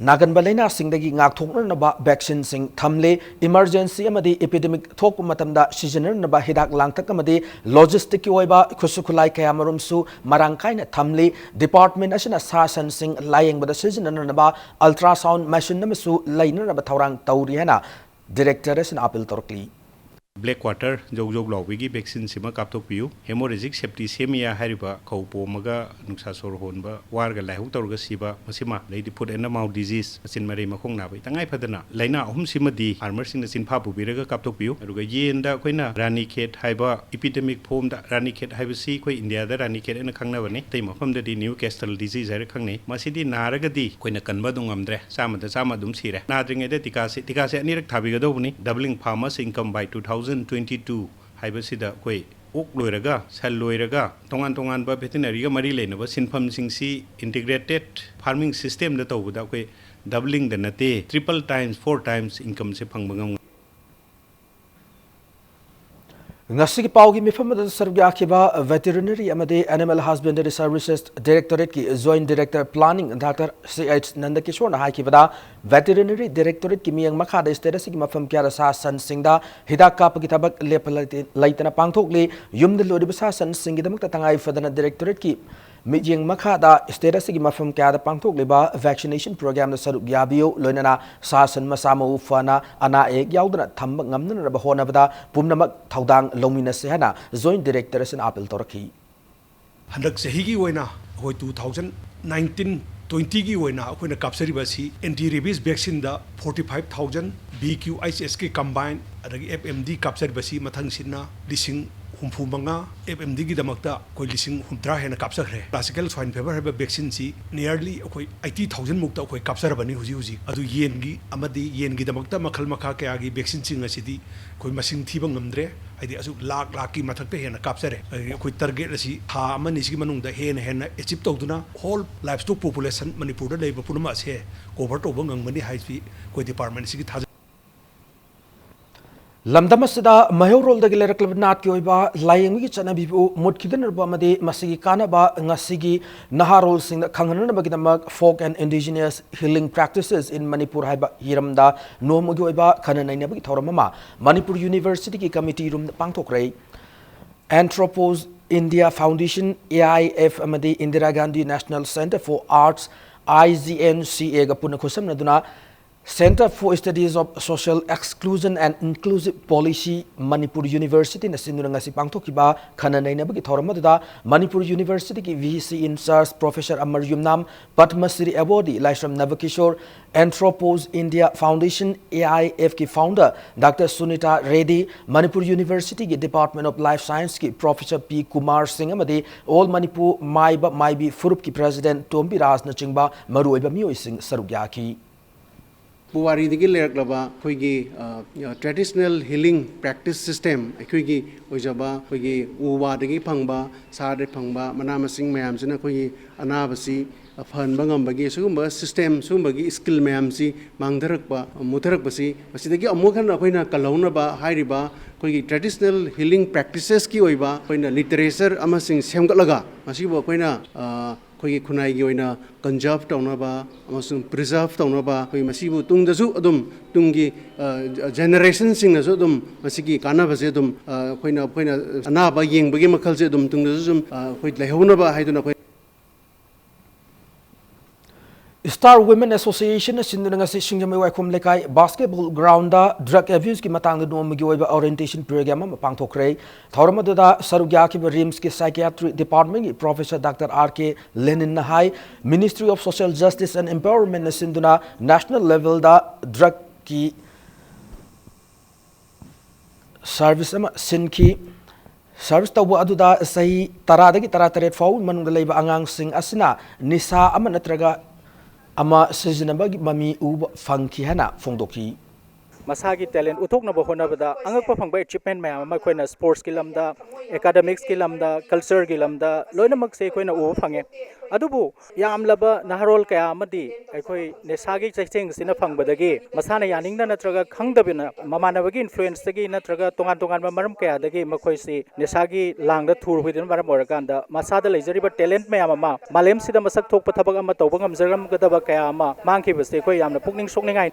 ꯅꯥꯒꯟꯕ ꯂꯥꯏꯅꯥꯁꯤꯡꯗꯒꯤ ꯉꯥꯛꯊꯣꯛꯅꯅꯕ vaccineꯁꯤꯡ ꯊꯝꯂꯦ꯫ Emergency ꯑꯃꯗꯤ epidemic ꯊꯣꯛꯄ ꯃꯇꯝꯗ ꯁꯤꯖꯤꯟꯅꯅꯕ ꯍꯤꯗꯥꯛ ꯂꯥꯡꯊꯛ ꯑꯃꯗꯤ logisticꯀꯤ ꯑꯣꯏꯕ ꯈꯨꯠꯁꯨ ꯈꯨꯠꯂꯥꯏ ꯀꯌꯥꯃꯔꯨꯝꯁꯨ ꯃꯔꯥꯡ ꯀꯥꯏꯅ ꯊꯝꯂꯤ꯫ Department ꯑꯁꯤꯅ ꯁꯥ ꯁꯟꯁꯤꯡ ꯂꯥꯌꯦꯡꯕꯗ ꯁꯤꯖꯤꯟꯅꯅꯕ ultrasound machine ꯑꯃꯁꯨ ꯂꯩꯅꯅꯕ ꯊꯧꯔꯥꯡ ꯇꯧꯔꯤ ꯍꯥꯏꯅ Director ꯑꯁꯤꯅ appeal ꯇꯧꯔꯛꯂꯤ꯫ Black quarter, ꯖꯧ ꯖꯧ ꯂꯥꯎꯕꯒꯤ vaccineꯁꯤꯃ ꯀꯥꯞꯊꯣꯛꯄꯤꯌꯨ꯫ Hemorrhagic septicemia ꯍꯥꯏꯔꯤꯕ ꯈꯧ ꯄꯣꯝꯃꯒ ꯅꯨꯡꯁꯥ ꯁꯣꯔ ꯍꯣꯟꯕ ꯋꯥꯔꯒ ꯂꯥꯏꯍꯧ ꯇꯧꯔꯒ ꯁꯤꯕ, ꯃꯁꯤꯃ, ꯑꯗꯩꯗꯤ foot and mouth disease, ꯃꯆꯤꯟ ꯃꯔꯩ ꯃꯈꯣꯡ ꯅꯥꯕ, ꯇꯉꯥꯏ ꯐꯗꯅ ꯂꯥꯏꯅꯥ ꯑꯍꯨꯝꯁꯤꯃꯗꯤ farmerꯁꯤꯡꯅ ꯆꯤꯟꯐꯥ ꯄꯨꯕꯤꯔꯒ ꯀꯥꯞꯊꯣꯛꯄꯤꯌꯨ꯫ ꯑꯗꯨꯒ ꯌꯦꯟꯗ ꯑꯩꯈꯣꯏꯅ Ranikhet ꯍꯥꯏꯕ epidemic formꯗ, Ranikhet ꯍꯥꯏꯕꯁꯤ ꯑꯩꯈꯣꯏ Indiaꯗ Ranikhet ꯍꯥꯏꯅ ꯈꯪꯅꯕꯅꯤ, ꯑꯇꯩ ꯃꯐꯝꯗꯗꯤ Newcastle disease ꯍꯥꯏꯔ ꯈꯪꯅꯩ꯫ ꯃꯁꯤꯗꯤ ꯅꯥꯔꯒꯗꯤ ꯑꯩꯈꯣꯏꯅ ꯀꯟꯕ ꯑꯗꯨꯝ ꯉꯝꯗ꯭ꯔꯦ, ꯆꯥꯝꯃꯗ ꯆꯥꯝꯃ ꯑꯗꯨꯝ ꯁꯤꯔꯦ꯫ ꯅꯥꯗ꯭ꯔꯤꯉꯩꯗ ꯇꯤꯀꯥꯁꯤ, ꯇꯤꯀꯥꯁꯤ ꯑꯅꯤꯔꯛ ꯊꯥꯕꯤꯒꯗꯧꯕꯅꯤ꯫ Doubling farmers income by two thousand twenty two ꯍꯥꯏꯕꯁꯤꯗ ꯑꯩꯈꯣꯏ ꯑꯣꯛ ꯂꯣꯏꯔꯒ, ꯁꯟ ꯂꯣꯏꯔꯒ, ꯇꯣꯉꯥꯟ ꯇꯣꯉꯥꯟꯕ veterineryꯒ ꯃꯔꯤ ꯂꯩꯅꯕ ꯁꯤꯟꯐꯝꯁꯤꯡꯁꯤ integrated farming systemꯗ ꯇꯧꯕꯗ ꯑꯩꯈꯣꯏ doubling ꯗ ꯅꯠꯇꯦ, triple times, four times incomeꯁꯦ ꯐꯪꯕ ꯉꯝꯒꯅꯤ꯫ ꯉꯁꯤꯒꯤ ꯄꯥꯎꯒꯤ ꯃꯤꯐꯝ ꯑꯗꯨꯗ ꯁꯔꯨꯛ ꯌꯥꯈꯤꯕ Veterinary ꯑꯃꯗꯤ Animal Husbandry Services Directorateꯀꯤ Joint Director Planning Doctor C H ꯅꯟꯗꯀꯤꯁꯣꯔꯅ ꯍꯥꯏꯈꯤꯕꯗ, Veterinary Directorateꯀꯤ ꯃꯤꯠꯌꯦꯡ ꯃꯈꯥꯗ state ꯑꯁꯤꯒꯤ ꯃꯐꯝ ꯀꯌꯥꯗ ꯁꯥ ꯁꯟꯁꯤꯡꯗ ꯍꯤꯗꯥꯛ ꯀꯥꯞꯄꯒꯤ ꯊꯕꯛ ꯂꯦꯞꯄ ꯂꯩꯇ-, ꯂꯩꯇꯅ ꯄꯥꯡꯊꯣꯛꯂꯤ꯫ ꯌꯨꯝꯗ ꯂꯣꯏꯔꯤꯕ ꯁꯥ ꯁꯟꯁꯤꯡꯒꯤꯗꯃꯛꯇ ꯇꯉꯥꯏ ꯐꯗꯅ Directorateꯀꯤ ꯃꯤꯠꯌꯦꯡ ꯃꯈꯥꯗ state ꯑꯁꯤꯒꯤ ꯃꯐꯝ ꯀꯌꯥꯗ ꯄꯥꯡꯊꯣꯛꯂꯤꯕ vaccination programꯗ ꯁꯔꯨꯛ ꯌꯥꯕꯤꯌꯨ, ꯂꯣꯏꯅꯅ ꯁꯥ ꯁꯟ ꯃꯁꯥ ꯃꯎ ꯐꯅ ꯑꯅꯥ ꯑꯌꯦꯛ ꯌꯥꯎꯗꯅ ꯊꯝꯕ ꯉꯝꯅꯅꯕ ꯍꯣꯠꯅꯕꯗ ꯄꯨꯝꯅꯃꯛ ꯊꯧꯗꯥꯡ ꯂꯧꯃꯤꯟꯅꯁꯤ ꯍꯥꯏꯅ Joint Director ꯑꯁꯤꯅ appeal ꯇꯧꯔꯛꯈꯤ꯫ ꯍꯟꯗꯛ ꯆꯍꯤꯒꯤ ꯑꯣꯏꯅ ꯑꯩꯈꯣꯏ two thousand nineteen twentyꯒꯤ ꯑꯣꯏꯅ ꯑꯩꯈꯣꯏꯅ ꯀꯥꯞꯆꯔꯤꯕ ꯑꯁꯤ anti rabies vaccineꯗ forty five thousand, B Q H Sꯀꯤ combine, ꯑꯗꯒꯤ F M D ꯀꯥꯞꯆꯔꯤꯕꯁꯤ ꯃꯊꯪꯁꯤꯠꯅ ꯂꯤꯁꯤꯡ ꯍꯨꯝꯐꯨ ꯃꯉꯥ ꯑꯦꯐ ꯑꯦꯝ ꯗꯤꯒꯤꯗꯃꯛꯇ ꯑꯩꯈꯣꯏ ꯂꯤꯁꯤꯡ ꯍꯨꯝꯗ꯭ꯔꯥ ꯍꯦꯟꯅ ꯀꯥꯞꯆꯈ꯭ꯔꯦ꯫ Classical swine fever ꯍꯥꯏꯕ vaccine ꯁꯤ nearly ꯑꯩꯈꯣꯏ eighty thousand ꯃꯨꯛꯇ ꯑꯩꯈꯣꯏ ꯀꯥꯞꯆꯔꯕꯅꯤ ꯍꯧꯖꯤꯛ ꯍꯧꯖꯤꯛ꯫ ꯑꯗꯨ ꯌꯦꯟꯒꯤ ꯑꯃꯗꯤ ꯌꯦꯟꯒꯤꯗꯃꯛꯇ ꯃꯈꯜ ꯃꯈꯥ ꯀꯌꯥꯒꯤ vaccine ꯁꯤꯡ ꯑꯁꯤꯗꯤ ꯑꯩꯈꯣꯏ ꯃꯁꯤꯡ ꯊꯤꯕ ꯉꯝꯗ꯭ꯔꯦ꯫ ꯍꯥꯏꯗꯤ ꯑꯁꯨꯛ ꯂꯥꯛ ꯂꯥꯛꯀꯤ ꯃꯊꯛꯇ ꯍꯦꯟꯅ ꯀꯥꯞꯆꯔꯦ꯫ ꯑꯗꯒꯤ ꯑꯩꯈꯣꯏ target ꯑꯁꯤ ꯊꯥ ꯑꯃ ꯑꯅꯤꯁꯤꯒꯤ ꯃꯅꯨꯡꯗ ꯍꯦꯟꯅ ꯍꯦꯟꯅ achieve ꯇꯧꯗꯨꯅ whole livestock population ꯃꯅꯤꯄꯨꯔꯗ ꯂꯩꯕ ꯄꯨꯝꯅꯃꯛ ꯑꯁꯦ cover ꯇꯧꯕ ꯉꯝꯒꯅꯤ ꯍꯥꯏꯕꯁꯤ ꯑꯩꯈꯣꯏ department ꯑꯁꯤꯒꯤ ꯊꯥꯖꯩ꯫ ꯂꯝꯗꯝ ꯑꯁꯤꯗ ꯃꯩꯍꯧꯔꯣꯜꯗꯒꯤ ꯂꯩꯔꯛꯂꯕ ꯅꯥꯠꯀꯤ ꯑꯣꯏꯕ ꯂꯥꯏꯌꯦꯡꯕꯒꯤ ꯆꯠꯅꯕꯤꯕꯨ ꯃꯨꯠꯈꯤꯗꯅꯕ ꯑꯃꯗꯤ ꯃꯁꯤꯒꯤ ꯀꯥꯟꯅꯕ ꯉꯁꯤꯒꯤ ꯅꯍꯥꯔꯣꯜꯁꯤꯡꯗ ꯈꯪꯍꯟꯅꯕꯒꯤꯗꯃꯛ Folk and Indigenous Healing Practices in Manipur ꯍꯥꯏꯕ ꯍꯤꯔꯝꯗ ꯅꯣꯡꯃꯒꯤ ꯑꯣꯏꯕ ꯈꯟꯅ ꯅꯩꯅꯕꯒꯤ ꯊꯧꯔꯝ ꯑꯃ ꯃꯅꯤꯄꯨꯔ ꯌꯨꯅꯤꯚꯔꯁꯤꯇꯤꯒꯤ committee room the ꯄꯥꯡꯊꯣꯛꯈ꯭ꯔꯦ꯫ Anthropos India Foundation, A I F, ꯑꯃꯗꯤ Indira Gandhi National Centre for Arts, I G N C A, ꯒ ꯄꯨꯟꯅ ꯈꯨꯠꯁꯝꯅꯗꯨꯅ Centre for Studies of Social Exclusion and Inclusive Policy, Manipur ꯌꯨꯅꯤꯚꯔꯁꯤꯇꯤꯅ ꯁꯤꯟꯗꯨꯅ ꯉꯁꯤ ꯄꯥꯡꯊꯣꯛꯈꯤꯕ ꯈꯟꯅ ꯅꯩꯅꯕꯒꯤ ꯊꯧꯔꯝ ꯑꯗꯨꯗ ꯃꯅꯤꯄꯨꯔ ꯌꯨꯅꯤꯚꯔꯁꯤꯇꯤꯒꯤ V C in charge Professor Amar Yumnam, Padma Shri awardee Laishram ꯅꯕꯀꯤꯁꯣꯔ, Anthropos India Foundation, A I F, ꯀꯤ founder Doctor Sunita Reddy, Manipur ꯌꯨꯅꯤꯚꯔꯁꯤꯇꯤꯒꯤ Department of Life Science ꯀꯤ Professor P ꯀꯨꯃꯥꯔ ꯁꯤꯡ ꯑꯃꯗꯤ All Manipur ꯃꯥꯏꯕ ꯃꯥꯏꯕꯤ ꯐꯨꯔꯨꯞꯀꯤ President ꯇꯣꯝꯕꯤ ꯔꯥꯖꯅꯆꯤꯡꯕ ꯃꯔꯨꯑꯣꯏꯕ ꯃꯤꯑꯣꯏꯁꯤꯡ ꯁꯔꯨꯛ ꯌꯥꯈꯤ꯫ ꯄꯨꯋꯥꯔꯤꯗꯒꯤ ꯂꯩꯔꯛꯂꯕ ꯑꯩꯈꯣꯏꯒꯤ, ꯑ, traditional healing practice system, ꯑꯩꯈꯣꯏꯒꯤ ꯑꯣꯏꯖꯕ ꯑꯩꯈꯣꯏꯒꯤ ꯎ ꯋꯥꯗꯒꯤ ꯐꯪꯕ, ꯁꯥꯗꯒꯤ ꯐꯪꯕ ꯃꯅꯥ ꯃꯁꯤꯡ ꯃꯌꯥꯝꯁꯤꯅ ꯑꯩꯈꯣꯏꯒꯤ ꯑꯅꯥꯕꯁꯤ ꯐꯍꯟꯕ ꯉꯝꯕꯒꯤ ꯁꯤꯒꯨꯝꯕ system, ꯁꯤꯒꯨꯝꯕꯒꯤ skill ꯃꯌꯥꯝꯁꯤ ꯃꯥꯡꯊꯔꯛꯄ, ꯃꯨꯠꯊꯔꯛꯄꯁꯤ ꯃꯁꯤꯗꯒꯤ ꯑꯃꯨꯛ ꯍꯟꯅ ꯑꯩꯈꯣꯏꯅ ꯀꯜꯍꯧꯅꯕ ꯍꯥꯏꯔꯤꯕ ꯑꯩꯈꯣꯏꯒꯤ traditional healing practices ꯀꯤ ꯑꯣꯏꯕ ꯑꯩꯈꯣꯏꯅ literature ꯑꯃꯁꯤꯡ ꯁꯦꯝꯒꯠꯂꯒ ꯃꯁꯤꯕꯨ ꯑꯩꯈꯣꯏꯅ, ꯑ, ꯑꯩꯈꯣꯏꯒꯤ ꯈꯨꯟꯅꯥꯏꯒꯤ ꯑꯣꯏꯅ conserve ꯇꯧꯅꯕ ꯑꯃꯁꯨꯡ preserve ꯇꯧꯅꯕ ꯑꯩꯈꯣꯏ ꯃꯁꯤꯕꯨ ꯇꯨꯡꯗꯁꯨ ꯑꯗꯨꯝ ꯇꯨꯡꯒꯤ, ꯑ, generationꯁꯤꯡꯅꯁꯨ ꯑꯗꯨꯝ ꯃꯁꯤꯒꯤ ꯀꯥꯟꯅꯕꯁꯦ ꯑꯗꯨꯝ, ꯑ, ꯑꯩꯈꯣꯏꯅ, ꯑꯩꯈꯣꯏꯅ ꯑꯅꯥꯕ ꯌꯦꯡꯕꯒꯤ ꯃꯈꯜꯁꯦ ꯑꯗꯨꯝ ꯇꯨꯡꯗꯁꯨ ꯁꯨꯝ, ꯑ, ꯑꯩꯈꯣꯏ ꯂꯩꯍꯧꯅꯕ ꯍꯥꯏꯗꯨꯅ ꯑꯩꯈꯣꯏ Star Women Association ꯅ ꯁꯤꯟꯗꯨꯅ ꯉꯁꯤ ꯁꯤꯡꯖꯃꯩ ꯋꯥꯏꯈꯣꯝ ꯂꯩꯀꯥꯏ basketball ground ꯗ drug abuse ꯀꯤ ꯃꯇꯥꯡꯗ ꯅꯣꯡꯃꯒꯤ ꯑꯣꯏꯕ orientation program ꯑꯃ ꯄꯥꯡꯊꯣꯛꯈ꯭ꯔꯦ꯫ ꯊꯧꯔꯝ ꯑꯗꯨꯗ ꯁꯔꯨꯛ ꯌꯥꯈꯤꯕ RIMS ꯀꯤ psychiatry department ꯀꯤ professor Doctor R K Lenin ꯅ ꯍꯥꯏ, Ministry of Social Justice and Empowerment ꯅ ꯁꯤꯟꯗꯨꯅ national level ꯗ drug ꯀꯤ service ꯑꯃ ꯁꯤꯟꯈꯤ꯫ ꯁꯔꯚꯤꯁ ꯇꯧꯕ ꯑꯗꯨꯗ ꯆꯍꯤ ꯇꯔꯥꯗꯒꯤ ꯇꯔꯥꯇꯔꯦꯠ ꯐꯥꯎꯕꯒꯤ ꯃꯅꯨꯡꯗ ꯂꯩꯕ ꯑꯉꯥꯡꯁꯤꯡ ꯑꯁꯤꯅ ꯅꯤꯁꯥ ꯑꯃ ꯅꯠꯇ꯭ꯔꯒ ꯑꯃ ꯁꯤꯖꯤꯟꯅꯕꯒꯤ ꯃꯃꯤ ꯎꯕ ꯐꯪꯈꯤ ꯍꯥꯏꯅ ꯐꯣꯡꯗꯣꯛꯈꯤ꯫ ꯃꯁꯥꯒꯤ talent ꯎꯠꯊꯣꯛꯅꯕ ꯍꯣꯠꯅꯕꯗ ꯑꯉꯛꯄ ꯐꯪꯕ achievement ꯃꯌꯥꯝ ꯑꯃ ꯑꯩꯈꯣꯏꯅ sportsꯀꯤ ꯂꯝꯗ, academicsꯀꯤ ꯂꯝꯗ, cultureꯒꯤ ꯂꯝꯗ ꯂꯣꯏꯅꯃꯛꯁꯦ ꯑꯩꯈꯣꯏꯅ ꯎꯕ ꯐꯪꯉꯦ꯫ ꯑꯗꯨꯕꯨ ꯌꯥꯝꯂꯕ ꯅꯍꯥꯔꯣꯜ ꯀꯌꯥ ꯑꯃꯗꯤ ꯑꯩꯈꯣꯏ ꯅꯤꯁꯥꯒꯤ ꯆꯩꯊꯦꯡꯁꯤꯅ ꯐꯪꯕꯗꯒꯤ ꯃꯁꯥꯅ ꯌꯥꯅꯤꯡꯗ ꯅꯠꯇ꯭ꯔꯒ ꯈꯪꯗꯕꯅ ꯃꯃꯥꯟꯅꯕꯒꯤ influenceꯇꯒꯤ ꯅꯠꯇ꯭ꯔꯒ ꯇꯣꯉꯥꯟ ꯇꯣꯉꯥꯟꯕ ꯃꯔꯝ ꯀꯌꯥꯗꯒꯤ ꯃꯈꯣꯏꯁꯤ ꯅꯤꯁꯥꯒꯤ ꯂꯥꯡꯗ ꯊꯨꯔ ꯍꯨꯏꯗꯨꯅ ꯃꯔꯝ ꯑꯣꯏꯔꯀꯥꯟꯗ ꯃꯁꯥꯗ ꯂꯩꯖꯔꯤꯕ talent ꯃꯌꯥꯝ ꯑꯃ, ꯃꯥꯂꯦꯝꯁꯤꯗ ꯃꯁꯛ ꯊꯣꯛꯄ ꯊꯕꯛ ꯑꯃ ꯇꯧꯕ ꯉꯝꯖꯔꯝꯒꯗꯕ ꯀꯌꯥ ꯑꯃ ꯃꯥꯡꯈꯤꯕꯁꯤ ꯑꯩꯈꯣꯏ ꯌꯥꯝꯅ ꯄꯨꯛꯅꯤꯡ ꯁꯣꯛꯅꯤꯡꯉꯥꯏ꯫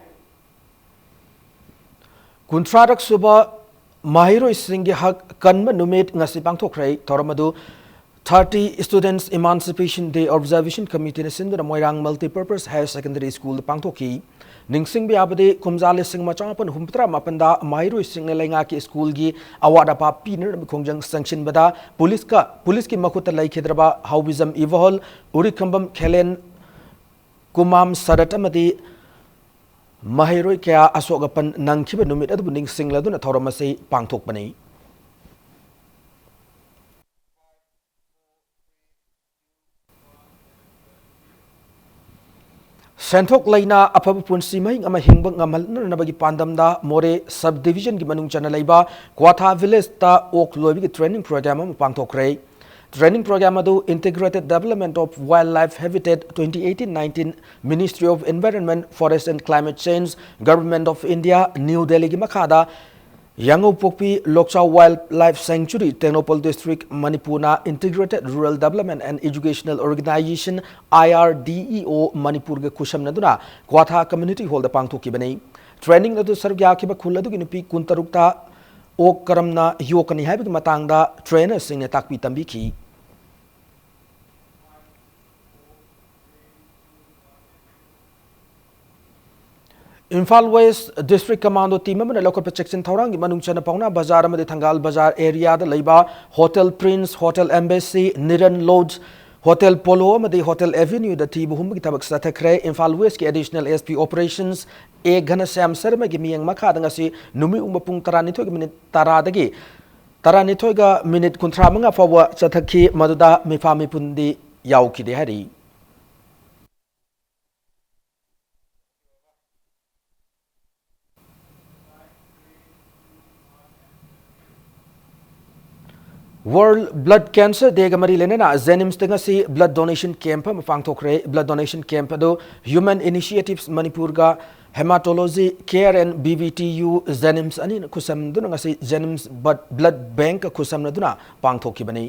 ꯀꯨꯟꯊ꯭ꯔꯥꯔꯛ ꯁꯨꯕ ꯃꯍꯩꯔꯣꯏꯁꯤꯡꯒꯤ ꯍꯛ ꯀꯟꯕ ꯅꯨꯃꯤꯠ ꯉꯁꯤ ꯄꯥꯡꯊꯣꯛꯈ꯭ꯔꯦ꯫ ꯊꯧꯔꯝ ꯑꯗꯨ thirty Students Emancipation Day Observation Committeeꯅ ꯁꯤꯟꯗꯨꯅ ꯃꯣꯏꯔꯥꯡ Multipurpose Higher Secondary Schoolꯗ ꯄꯥꯡꯊꯣꯛꯈꯤ꯫ ꯅꯤꯡꯁꯤꯡꯕ ꯌꯥꯕꯗꯤ, ꯀꯨꯝꯖꯥ ꯂꯤꯁꯤꯡ ꯑꯃ ꯆꯃꯥꯄꯟ ꯍꯨꯝꯐꯨꯇꯔꯥ ꯃꯥꯄꯟꯗ ꯃꯍꯩꯔꯣꯏꯁꯤꯡꯅ ꯂꯩꯉꯥꯛꯀꯤ ꯁ꯭ꯀꯨꯜꯒꯤ ꯑꯋꯥꯠ ꯑꯄꯥ ꯄꯤꯅꯅꯕ ꯈꯣꯡꯖꯪ ꯆꯪꯁꯤꯟꯕꯗ ꯄꯨꯂꯤꯁꯀ, ꯄꯨꯂꯤꯁꯀꯤ ꯃꯈꯨꯠꯇ ꯂꯩꯈꯤꯗ꯭ꯔꯕ ꯍꯥꯎꯕꯤꯖꯝ ꯏꯕꯣꯍꯜ, ꯎꯔꯤꯈꯝꯕꯝ ꯈꯦꯂꯦꯟ, ꯀꯨꯃꯥꯝ ꯁꯔꯠ ꯑꯃꯗꯤ ꯃꯍꯩꯔꯣꯏ ꯀꯌꯥ ꯑꯁꯣꯛ ꯑꯄꯟ ꯅꯪꯈꯤꯕ ꯅꯨꯃꯤꯠ ꯑꯗꯨꯕꯨ ꯅꯤꯡꯁꯤꯡꯂꯗꯨꯅ ꯊꯧꯔꯝ ꯑꯁꯤ ꯄꯥꯡꯊꯣꯛꯄꯅꯤ꯫ ꯁꯦꯟꯊꯣꯛ ꯂꯩꯅ ꯑꯐꯕ ꯄꯨꯟꯁꯤ ꯃꯍꯤꯡ ꯑꯃ ꯍꯤꯡꯕ ꯉꯝꯍꯟꯅꯅꯕꯒꯤ ꯄꯥꯟꯗꯝꯗ ꯃꯣꯔꯦ sub divisionꯒꯤ ꯃꯅꯨꯡ ꯆꯟꯅ ꯂꯩꯕ ꯀ꯭ꯋꯥꯊꯥ villageꯇ ꯑꯣꯛ ꯂꯣꯏꯕꯒꯤ training program ꯑꯃ ꯄꯥꯡꯊꯣꯛꯈ꯭ꯔꯦ꯫ Training program ꯑꯗꯨ Integrated Development of Wildlife Habitat twenty eighteen nineteen, Ministry of Environment, Forest and Climate Change, Government of India, New Delhiꯒꯤ ꯃꯈꯥꯗ ꯌꯥꯉꯧꯄꯣꯛꯄꯤ ꯂꯣꯛꯆꯥꯎ Wildlife Sanctuary, ꯇꯦꯡꯅꯧꯄꯜ District, ꯃꯅꯤꯄꯨꯔꯅ Integrated Rural Development and Educational Organization, IRDEO, ꯃꯅꯤꯄꯨꯔꯒ ꯈꯨꯠꯁꯝꯅꯗꯨꯅ ꯀ꯭ꯋꯥꯊꯥ Community Hallꯗ ꯄꯥꯡꯊꯣꯛꯈꯤꯕꯅꯤ꯫ Training ꯑꯗꯨ ꯁꯔꯨꯛ ꯌꯥꯈꯤꯕ ꯈꯨꯜ ꯑꯗꯨꯒꯤ ꯅꯨꯄꯤ ꯀꯨꯟꯇꯔꯨꯛꯇ ꯑꯣꯛ ꯀꯔꯝꯅ ꯌꯣꯛꯀꯅꯤ ꯍꯥꯏꯕꯒꯤ ꯃꯇꯥꯡꯗ trainerꯁꯤꯡꯅ ꯇꯥꯛꯄꯤ ꯇꯝꯕꯤꯈꯤ꯫ Imphal West District Commando Team ꯑꯃꯅ ꯂꯧꯈꯠꯄ ꯆꯦꯛꯁꯤꯟ ꯊꯧꯔꯥꯡꯒꯤ ꯃꯅꯨꯡ ꯆꯟꯅ ꯄꯥꯎꯅꯥ ꯕꯖꯥꯔ ꯑꯃꯗꯤ ꯊꯪꯒꯥꯜ ꯕꯖꯥꯔ areaꯗ ꯂꯩꯕ Hotel Prince, Hotel Embassy, Niran Lodge, Hotel Polo ꯑꯃꯗꯤ Hotel Avenueꯗ ꯊꯤꯕ ꯍꯨꯝꯕꯒꯤ ꯊꯕꯛ ꯆꯠꯊꯈ꯭ꯔꯦ꯫ Imphal Westꯀꯤ Additional SP Operations A ꯘꯅꯁ꯭ꯌꯥꯝ ꯁꯔꯃꯒꯤ ꯃꯤꯠꯌꯦꯡ ꯃꯈꯥꯗ ꯉꯁꯤ ꯅꯨꯃꯤꯠ ꯌꯨꯡꯕ ꯄꯨꯡ ꯇꯔꯥꯅꯤꯊꯣꯏꯒꯤ minute ꯇꯔꯥꯗꯒꯤ ꯇꯔꯥꯅꯤꯊꯣꯏꯒ ꯃꯤꯅꯤꯠ ꯀꯨꯟꯊ꯭ꯔꯥ ꯃꯉꯥ ꯐꯥꯎꯕ ꯆꯠꯊꯈꯤ, ꯃꯗꯨꯗ ꯃꯤꯐꯥ ꯃꯤꯄꯨꯟꯗꯤ ꯌꯥꯎꯈꯤꯗꯦ ꯍꯥꯏꯔꯤ꯫ World Blood Cancer Day-ꯒ ꯃꯔꯤ ꯂꯩꯅꯅ JNIMS-ꯇ ꯉꯁꯤ blood donation camp ꯑꯃ ꯄꯥꯡꯊꯣꯛꯈ꯭ꯔꯦ꯫ Blood donation camp ꯑꯗꯨ Human Initiatives ꯃꯅꯤꯄꯨꯔꯒ Hematology Care and B B T U JNIMS ꯑꯅꯤꯅ ꯈꯨꯠꯁꯝꯗꯨꯅ ꯉꯁꯤ JNIMS Blood, Blood Bank-ꯀ ꯈꯨꯠꯁꯝꯅꯗꯨꯅ ꯄꯥꯡꯊꯣꯛꯈꯤꯕꯅꯤ꯫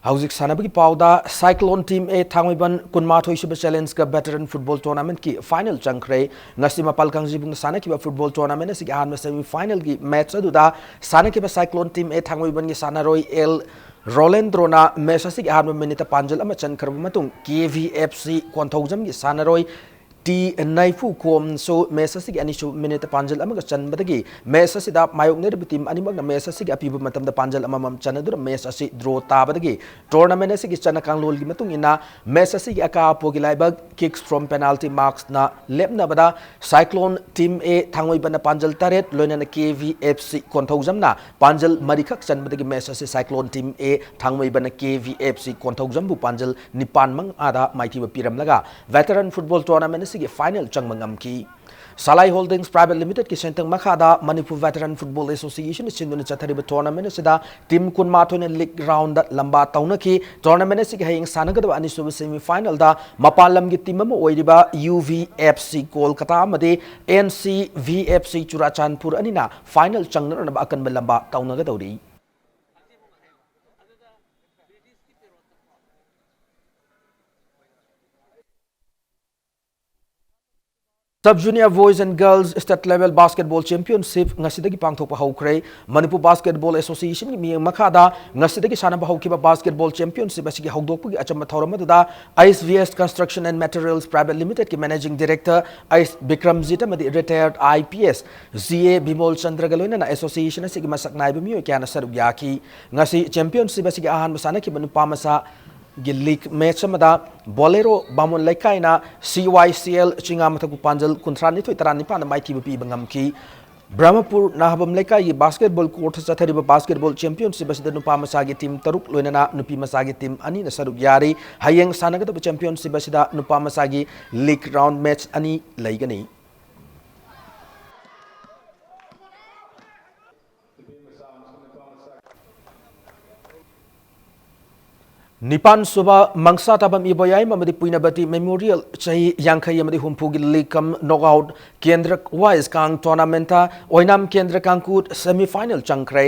ꯍꯧꯖꯤꯛ ꯁꯥꯟꯅꯕꯒꯤ ꯄꯥꯎꯗ, Cyclone Team A ꯊꯥꯡꯃꯩꯕꯟ ꯀꯨꯟꯃꯥꯊꯣꯏ ꯁꯨꯕ Challenge-ꯒ Veteran Football Tournament-ꯀꯤ final ꯆꯪꯈ꯭ꯔꯦ꯫ ꯉꯁꯤ ꯃꯄꯥꯜ ꯀꯥꯡꯖꯩꯕꯨꯡꯗ ꯁꯥꯟꯅꯈꯤꯕ football tournament ꯑꯁꯤꯒꯤ ꯑꯍꯥꯟꯕ semi final-ꯒꯤ match ꯑꯗꯨꯗ ꯁꯥꯟꯅꯈꯤꯕ Cyclone Team A ꯊꯥꯡꯃꯩꯕꯟꯒꯤ ꯁꯥꯟꯅꯔꯣꯏ ꯑꯦꯜ ꯔꯣꯂꯦꯟꯗ꯭ꯔꯣꯅ match ꯑꯁꯤꯒꯤ ꯑꯍꯥꯟꯕ minute ꯄꯥꯟꯖꯜ ꯑꯃ ꯆꯟꯈ꯭ꯔꯕ ꯃꯇꯨꯡ, K V F C ꯀꯣꯟꯊꯧꯖꯝꯒꯤ ꯁꯥꯟꯅꯔꯣꯏ ꯇꯤ ꯅꯥꯏꯐꯨ ꯀꯣꯝꯁꯨ match ꯑꯁꯤꯒꯤ ꯑꯅꯤꯁꯨꯕ minute ꯄꯥꯟꯖꯜ ꯑꯃꯒ ꯆꯟꯕꯗꯒꯤ match ꯑꯁꯤꯗ ꯃꯥꯌꯣꯛꯅꯔꯤꯕ team ꯑꯅꯤꯃꯛꯅ match ꯑꯁꯤꯒꯤ ꯑꯄꯤꯕ ꯃꯇꯝꯗ ꯄꯥꯟꯖꯜ ꯑꯃꯃꯝ ꯆꯟꯅꯗꯨꯅ match ꯑꯁꯤ draw ꯇꯥꯕꯗꯒꯤ tournament ꯑꯁꯤꯒꯤ ꯆꯠꯅ ꯀꯥꯡꯂꯣꯟꯒꯤ ꯃꯇꯨꯡ ꯏꯟꯅ match ꯑꯁꯤꯒꯤ ꯑꯀꯥ ꯑꯄꯣꯒꯤ ꯂꯥꯏꯕꯛ kicks from penalty marks-ꯅ ꯂꯦꯞꯅꯕꯗ Cyclone Team A ꯊꯥꯡꯃꯩꯕꯟꯅ ꯄꯥꯟꯖꯜ ꯇꯔꯦꯠ, ꯂꯣꯏꯅꯅ K V F C ꯀꯣꯟꯊꯧꯖꯝꯅ ꯄꯥꯟꯖꯜ ꯃꯔꯤꯈꯛ ꯆꯟꯕꯗꯒꯤ match ꯑꯁꯤ Cyclone Team A ꯊꯥꯡꯃꯩꯕꯟꯅ K V F C ꯀꯣꯟꯊꯧꯖꯝꯕꯨ ꯄꯥꯟꯖꯜ ꯅꯤꯄꯥꯟ ꯃꯉꯥꯗ ꯃꯥꯏꯊꯤꯕ ꯄꯤꯔꯝꯂꯒ Veteran Football Tournament ꯑꯁꯤꯒꯤ final ꯆꯪꯕ ꯉꯝꯈꯤ꯫ ꯁꯂꯥꯏ Holdings Private Limited-ꯀꯤ ꯁꯦꯟꯊꯪ ꯃꯈꯥꯗ Manipur Veteran Football Association-ꯅ ꯁꯤꯟꯗꯨꯅ ꯆꯠꯊꯔꯤꯕ tournament ꯑꯁꯤꯗ team ꯀꯨꯟꯃꯥꯊꯣꯏꯅ league round-ꯗ ꯂꯝꯕꯥ ꯇꯧꯅꯈꯤ꯫ Tournament ꯑꯁꯤꯒꯤ ꯍꯌꯦꯡ ꯁꯥꯟꯅꯒꯗꯕ ꯑꯅꯤꯁꯨꯕ semi final-ꯗ ꯃꯄꯥꯟ ꯂꯝꯒꯤ team ꯑꯃ ꯑꯣꯏꯔꯤꯕ U V F C Kolkata ꯑꯃꯗꯤ N C V F C Churachandpur ꯑꯅꯤꯅ final ꯆꯪꯅꯅꯕ ꯑꯀꯟꯕ ꯂꯝꯕꯥ ꯇꯧꯅꯒꯗꯧꯔꯤ꯫ Sub Junior Boys and Girls State Level Basketball Championship ꯉꯁꯤꯗꯒꯤ ꯄꯥꯡꯊꯣꯛꯄ ꯍꯧꯈ꯭ꯔꯦ꯫ Manipur Basketball Association-ꯒꯤ ꯃꯤꯠꯌꯦꯡ ꯃꯈꯥꯗ ꯉꯁꯤꯗꯒꯤ ꯁꯥꯟꯅꯕ ꯍꯧꯈꯤꯕ basketball championship ꯑꯁꯤꯒꯤ ꯍꯧꯗꯣꯛꯄꯒꯤ ꯑꯆꯝꯕ ꯊꯧꯔꯝ ꯑꯗꯨꯗ I S V S Construction and Materials Private Limited-ꯀꯤ Managing Director ꯑꯩꯁ ꯕꯤꯀ꯭ꯔꯝꯖꯤꯠ ꯑꯃꯗꯤ retired I P S G A Bimol ꯆꯟꯗ꯭ꯔꯒ ꯂꯣꯏꯅꯅ association ꯑꯁꯤꯒꯤ ꯃꯁꯛ ꯅꯥꯏꯕ ꯃꯤꯑꯣꯏ ꯀꯌꯥꯅ ꯁꯔꯨꯛ ꯌꯥꯈꯤ꯫ ꯉꯁꯤ championship ꯑꯁꯤꯒꯤ ꯑꯍꯥꯟꯕ ꯁꯥꯟꯅꯈꯤꯕ ꯅꯨꯄꯥ ꯃꯆꯥ ꯒꯤ league match ꯑꯃꯗ Bolero ꯕꯥꯃꯣꯟ ꯂꯩꯀꯥꯏꯅ C Y C L ꯆꯤꯡꯉꯥꯃꯊꯛꯄꯨ ꯄꯥꯟꯖꯜ ꯀꯨꯟꯊ꯭ꯔꯥ ꯅꯤꯊꯣꯏ ꯇꯔꯥ ꯅꯤꯄꯥꯟꯗ ꯃꯥꯏꯊꯤꯕ ꯄꯤꯕ ꯉꯝꯈꯤ꯫ ꯕ꯭ꯔꯍꯃꯄꯨꯔ ꯅꯥꯍꯕꯝ ꯂꯩꯀꯥꯏꯒꯤ basketball court ꯆꯠꯊꯔꯤꯕ basketball championship ꯑꯁꯤꯗ ꯅꯨꯄꯥ ꯃꯆꯥꯒꯤ team ꯇꯔꯨꯛ ꯂꯣꯏꯅꯅ ꯅꯨꯄꯤ ꯃꯆꯥꯒꯤ team ꯑꯅꯤꯅ ꯁꯔꯨꯛ ꯌꯥꯔꯤ꯫ ꯍꯌꯦꯡ ꯁꯥꯟꯅꯒꯗꯕ championship ꯑꯁꯤꯗ ꯅꯨꯄꯥ ꯃꯆꯥꯒꯤ league round match ꯑꯅꯤ ꯂꯩꯒꯅꯤ꯫ ꯅꯤꯄꯥꯟ ꯁꯨꯕ ꯃꯪꯁꯥ ꯇꯥꯕꯝ ꯏꯕꯣꯌꯥꯏꯃ ꯑꯃꯗꯤ ꯄꯨꯏꯅꯕꯇꯤ Memorial ꯆꯍꯤ ꯌꯥꯡꯈꯩ ꯑꯃꯗꯤ ꯍꯨꯝꯐꯨꯒꯤ league cum knockout ꯀꯦꯟꯗ꯭ꯔ wise ꯀꯥꯡ tournament ꯑꯣꯏꯅꯥꯝ ꯀꯦꯟꯗ꯭ꯔ ꯀꯥꯡꯀꯨꯠ semi final ꯆꯪꯈ꯭ꯔꯦ꯫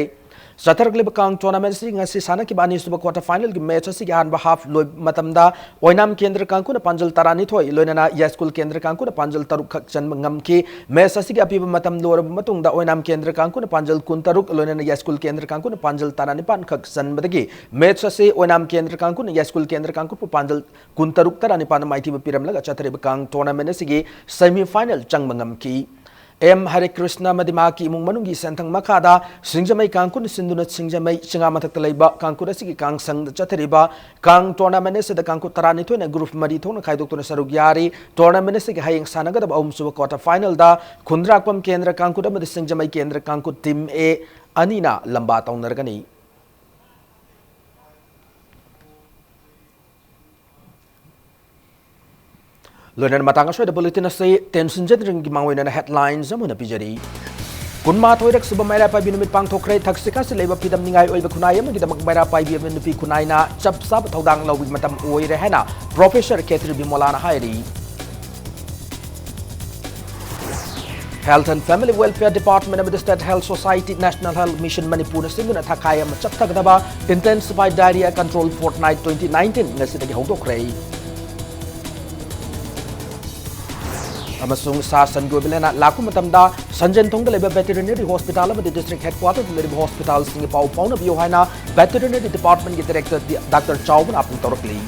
ꯆꯠꯊꯔꯛꯂꯤꯕ ꯀꯥꯡ tournament ꯑꯁꯤ ꯉꯁꯤ ꯁꯥꯟꯅꯈꯤꯕ ꯑꯅꯤꯁꯨꯕ quarter final ꯒꯤ match ꯑꯁꯤꯒꯤ ꯑꯍꯥꯟꯕ half ꯂꯣꯏꯕ ꯃꯇꯝꯗ ꯑꯣꯏꯅꯥꯝ ꯀꯦꯟꯗ꯭ꯔ ꯀꯥꯡꯀꯨꯅ ꯄꯥꯟꯖꯜ ꯇꯔꯥꯅꯤꯊꯣꯏ ꯂꯣꯏꯅꯅ ꯌꯥꯏꯁ꯭ꯀꯨꯜ ꯀꯦꯟꯗ꯭ꯔ ꯀꯥꯡꯀꯨꯅ ꯄꯥꯟꯖꯜ ꯇꯔꯨꯛ ꯈꯛ ꯆꯟꯕ ꯉꯝꯈꯤ꯫ Match ꯑꯁꯤꯒꯤ ꯑꯄꯤꯕ ꯃꯇꯝ ꯂꯣꯏꯔꯕ ꯃꯇꯨꯡꯗ ꯑꯣꯏꯅꯥꯝ ꯀꯦꯟꯗ꯭ꯔ ꯀꯥꯡꯀꯨꯅ ꯄꯥꯟꯖꯜ ꯀꯨꯟꯇꯔꯨꯛ ꯂꯣꯏꯅꯅ ꯌꯥꯏꯁ꯭ꯀꯨꯜ ꯀꯦꯟꯗ꯭ꯔ ꯀꯥꯡꯀꯨꯅ ꯄꯥꯟꯖꯜ ꯇꯔꯥꯅꯤꯄꯥꯟ ꯈꯛ ꯆꯟꯕꯗꯒꯤ match ꯑꯁꯤ ꯑꯣꯏꯅꯥꯝ ꯀꯦꯟꯗ꯭ꯔ ꯀꯥꯡꯀꯨꯅ ꯌꯥꯏꯁ꯭ꯀꯨꯜ ꯀꯦꯟꯗ꯭ꯔ ꯀꯥꯡꯀꯨꯄꯨ ꯄꯥꯟꯖꯜ ꯀꯨꯟꯇꯔꯨꯛ ꯇꯔꯥꯅꯤꯄꯥꯟꯗ ꯃꯥꯏꯊꯤꯕ ꯄꯤꯔꯝꯂꯒ ꯆꯠꯊꯔꯤꯕ ꯀꯥꯡ tournament ꯑꯁꯤꯒꯤ semi final ꯆꯪꯕ ꯉꯝꯈꯤ꯫ ꯑꯦꯝ ꯍꯔꯦꯀ꯭ꯔꯤꯁꯅ ꯑꯃꯗꯤ ꯃꯍꯥꯛꯀꯤ ꯏꯃꯨꯡ ꯃꯅꯨꯡꯒꯤ ꯁꯦꯟꯊꯪ ꯃꯈꯥꯗ ꯁꯤꯡꯖꯃꯩ ꯀꯥꯡꯀꯨꯅ ꯁꯤꯟꯗꯨꯅ ꯁꯤꯡꯖꯃꯩ ꯆꯤꯉꯥ ꯃꯊꯛꯇ ꯂꯩꯕ ꯀꯥꯡꯀꯨꯠ ꯑꯁꯤꯒꯤ ꯀꯥꯡꯁꯪꯗ ꯆꯠꯊꯔꯤꯕ ꯀꯥꯡ tournament ꯑꯁꯤꯗ ꯀꯥꯡꯀꯨꯠ ꯇꯔꯥꯅꯤꯊꯣꯏꯅ group ꯃꯔꯤ ꯊꯣꯛꯅ ꯈꯥꯏꯗꯣꯛꯇꯨꯅ ꯁꯔꯨꯛ ꯌꯥꯔꯤ꯫ Tournament ꯑꯁꯤꯒꯤ ꯍꯌꯦꯡ ꯁꯥꯟꯅꯒꯗꯕ ꯑꯍꯨꯝꯁꯨꯕ quarter final ꯗ ꯈꯨꯟꯗ꯭ꯔꯥꯛꯄꯝ ꯀꯦꯟꯗ꯭ꯔ ꯀꯥꯡꯀꯨꯠ ꯑꯃꯗꯤ ꯁꯤꯡꯖꯃꯩ ꯀꯦꯟꯗ꯭ꯔ ꯀꯥꯡꯀꯨꯠ team A ꯑꯅꯤꯅ ꯂꯝꯕꯥ ꯇꯧꯅꯔꯒꯅꯤ꯫ ꯂꯣꯏꯅꯅ ꯃꯇꯥꯡ ꯑꯁꯣꯏꯗ bulletin ꯑꯁꯤ ꯇꯦꯟꯁꯤꯟꯖꯗ꯭ꯔꯤꯉꯩꯒꯤ ꯃꯥꯡꯑꯣꯏꯅꯅ headlines ꯑꯃꯨꯛ ꯍꯟꯅ ꯄꯤꯖꯔꯤ꯫ ꯀꯨꯟꯃꯥꯊꯣꯏꯔꯛ ꯁꯨꯕ ꯃꯩꯔꯥ ꯄꯥꯏꯕꯤ ꯅꯨꯃꯤꯠ ꯄꯥꯡꯊꯣꯛꯈ꯭ꯔꯦ꯫ ꯊꯛꯁꯤ ꯈꯥꯁꯤ ꯂꯩꯕ ꯐꯤꯗꯝ ꯅꯤꯡꯉꯥꯏ ꯑꯣꯏꯕ ꯈꯨꯟꯅꯥꯏ ꯑꯃꯒꯤꯗꯃꯛ ꯃꯩꯔꯥ ꯄꯥꯏꯕꯤ ꯑꯃ ꯅꯨꯄꯤ ꯈꯨꯟꯅꯥꯏꯅ ꯆꯞ ꯆꯥꯕ ꯊꯧꯗꯥꯡ ꯂꯧꯕꯒꯤ ꯃꯇꯝ ꯑꯣꯏꯔꯦ ꯍꯥꯏꯅ Professor ꯈꯦꯇ꯭ꯔꯤ ꯕꯤꯃꯣꯂꯥꯅ ꯍꯥꯏꯔꯤ꯫ Health and Family Welfare Department ꯑꯃꯗꯤ State Health Society, National Health Mission ꯃꯅꯤꯄꯨꯔꯅ ꯁꯤꯟꯗꯨꯅ ꯊꯥꯈꯥꯏ ꯑꯃ ꯆꯠꯊꯒꯗꯕ Intensified Diarrhea Control Fortnight twenty nineteen ꯉꯁꯤꯗꯒꯤ ꯍꯧꯗꯣꯛꯈ꯭ꯔꯦ꯫ ꯑꯃꯁꯨꯡ ꯁꯥ ꯁꯟꯒꯤ ꯑꯣꯏꯕ ꯂꯥꯏꯅꯥ ꯂꯥꯛꯄ ꯃꯇꯝꯗ ꯁꯟꯖꯦꯟꯊꯣꯡꯗ ꯂꯩꯕ veterinary hospital ꯑꯃꯗꯤ district headquarter ꯗ ꯂꯩꯔꯤꯕ hospital ꯁꯤꯡꯒ ꯄꯥꯎ ꯐꯥꯎꯅꯕꯤꯌꯨ ꯍꯥꯏꯅ Veterinary Department ꯀꯤ Director Doctor ꯆꯥꯎꯕꯅ ꯑꯥꯄꯤꯜ ꯇꯧꯔꯛꯂꯤ꯫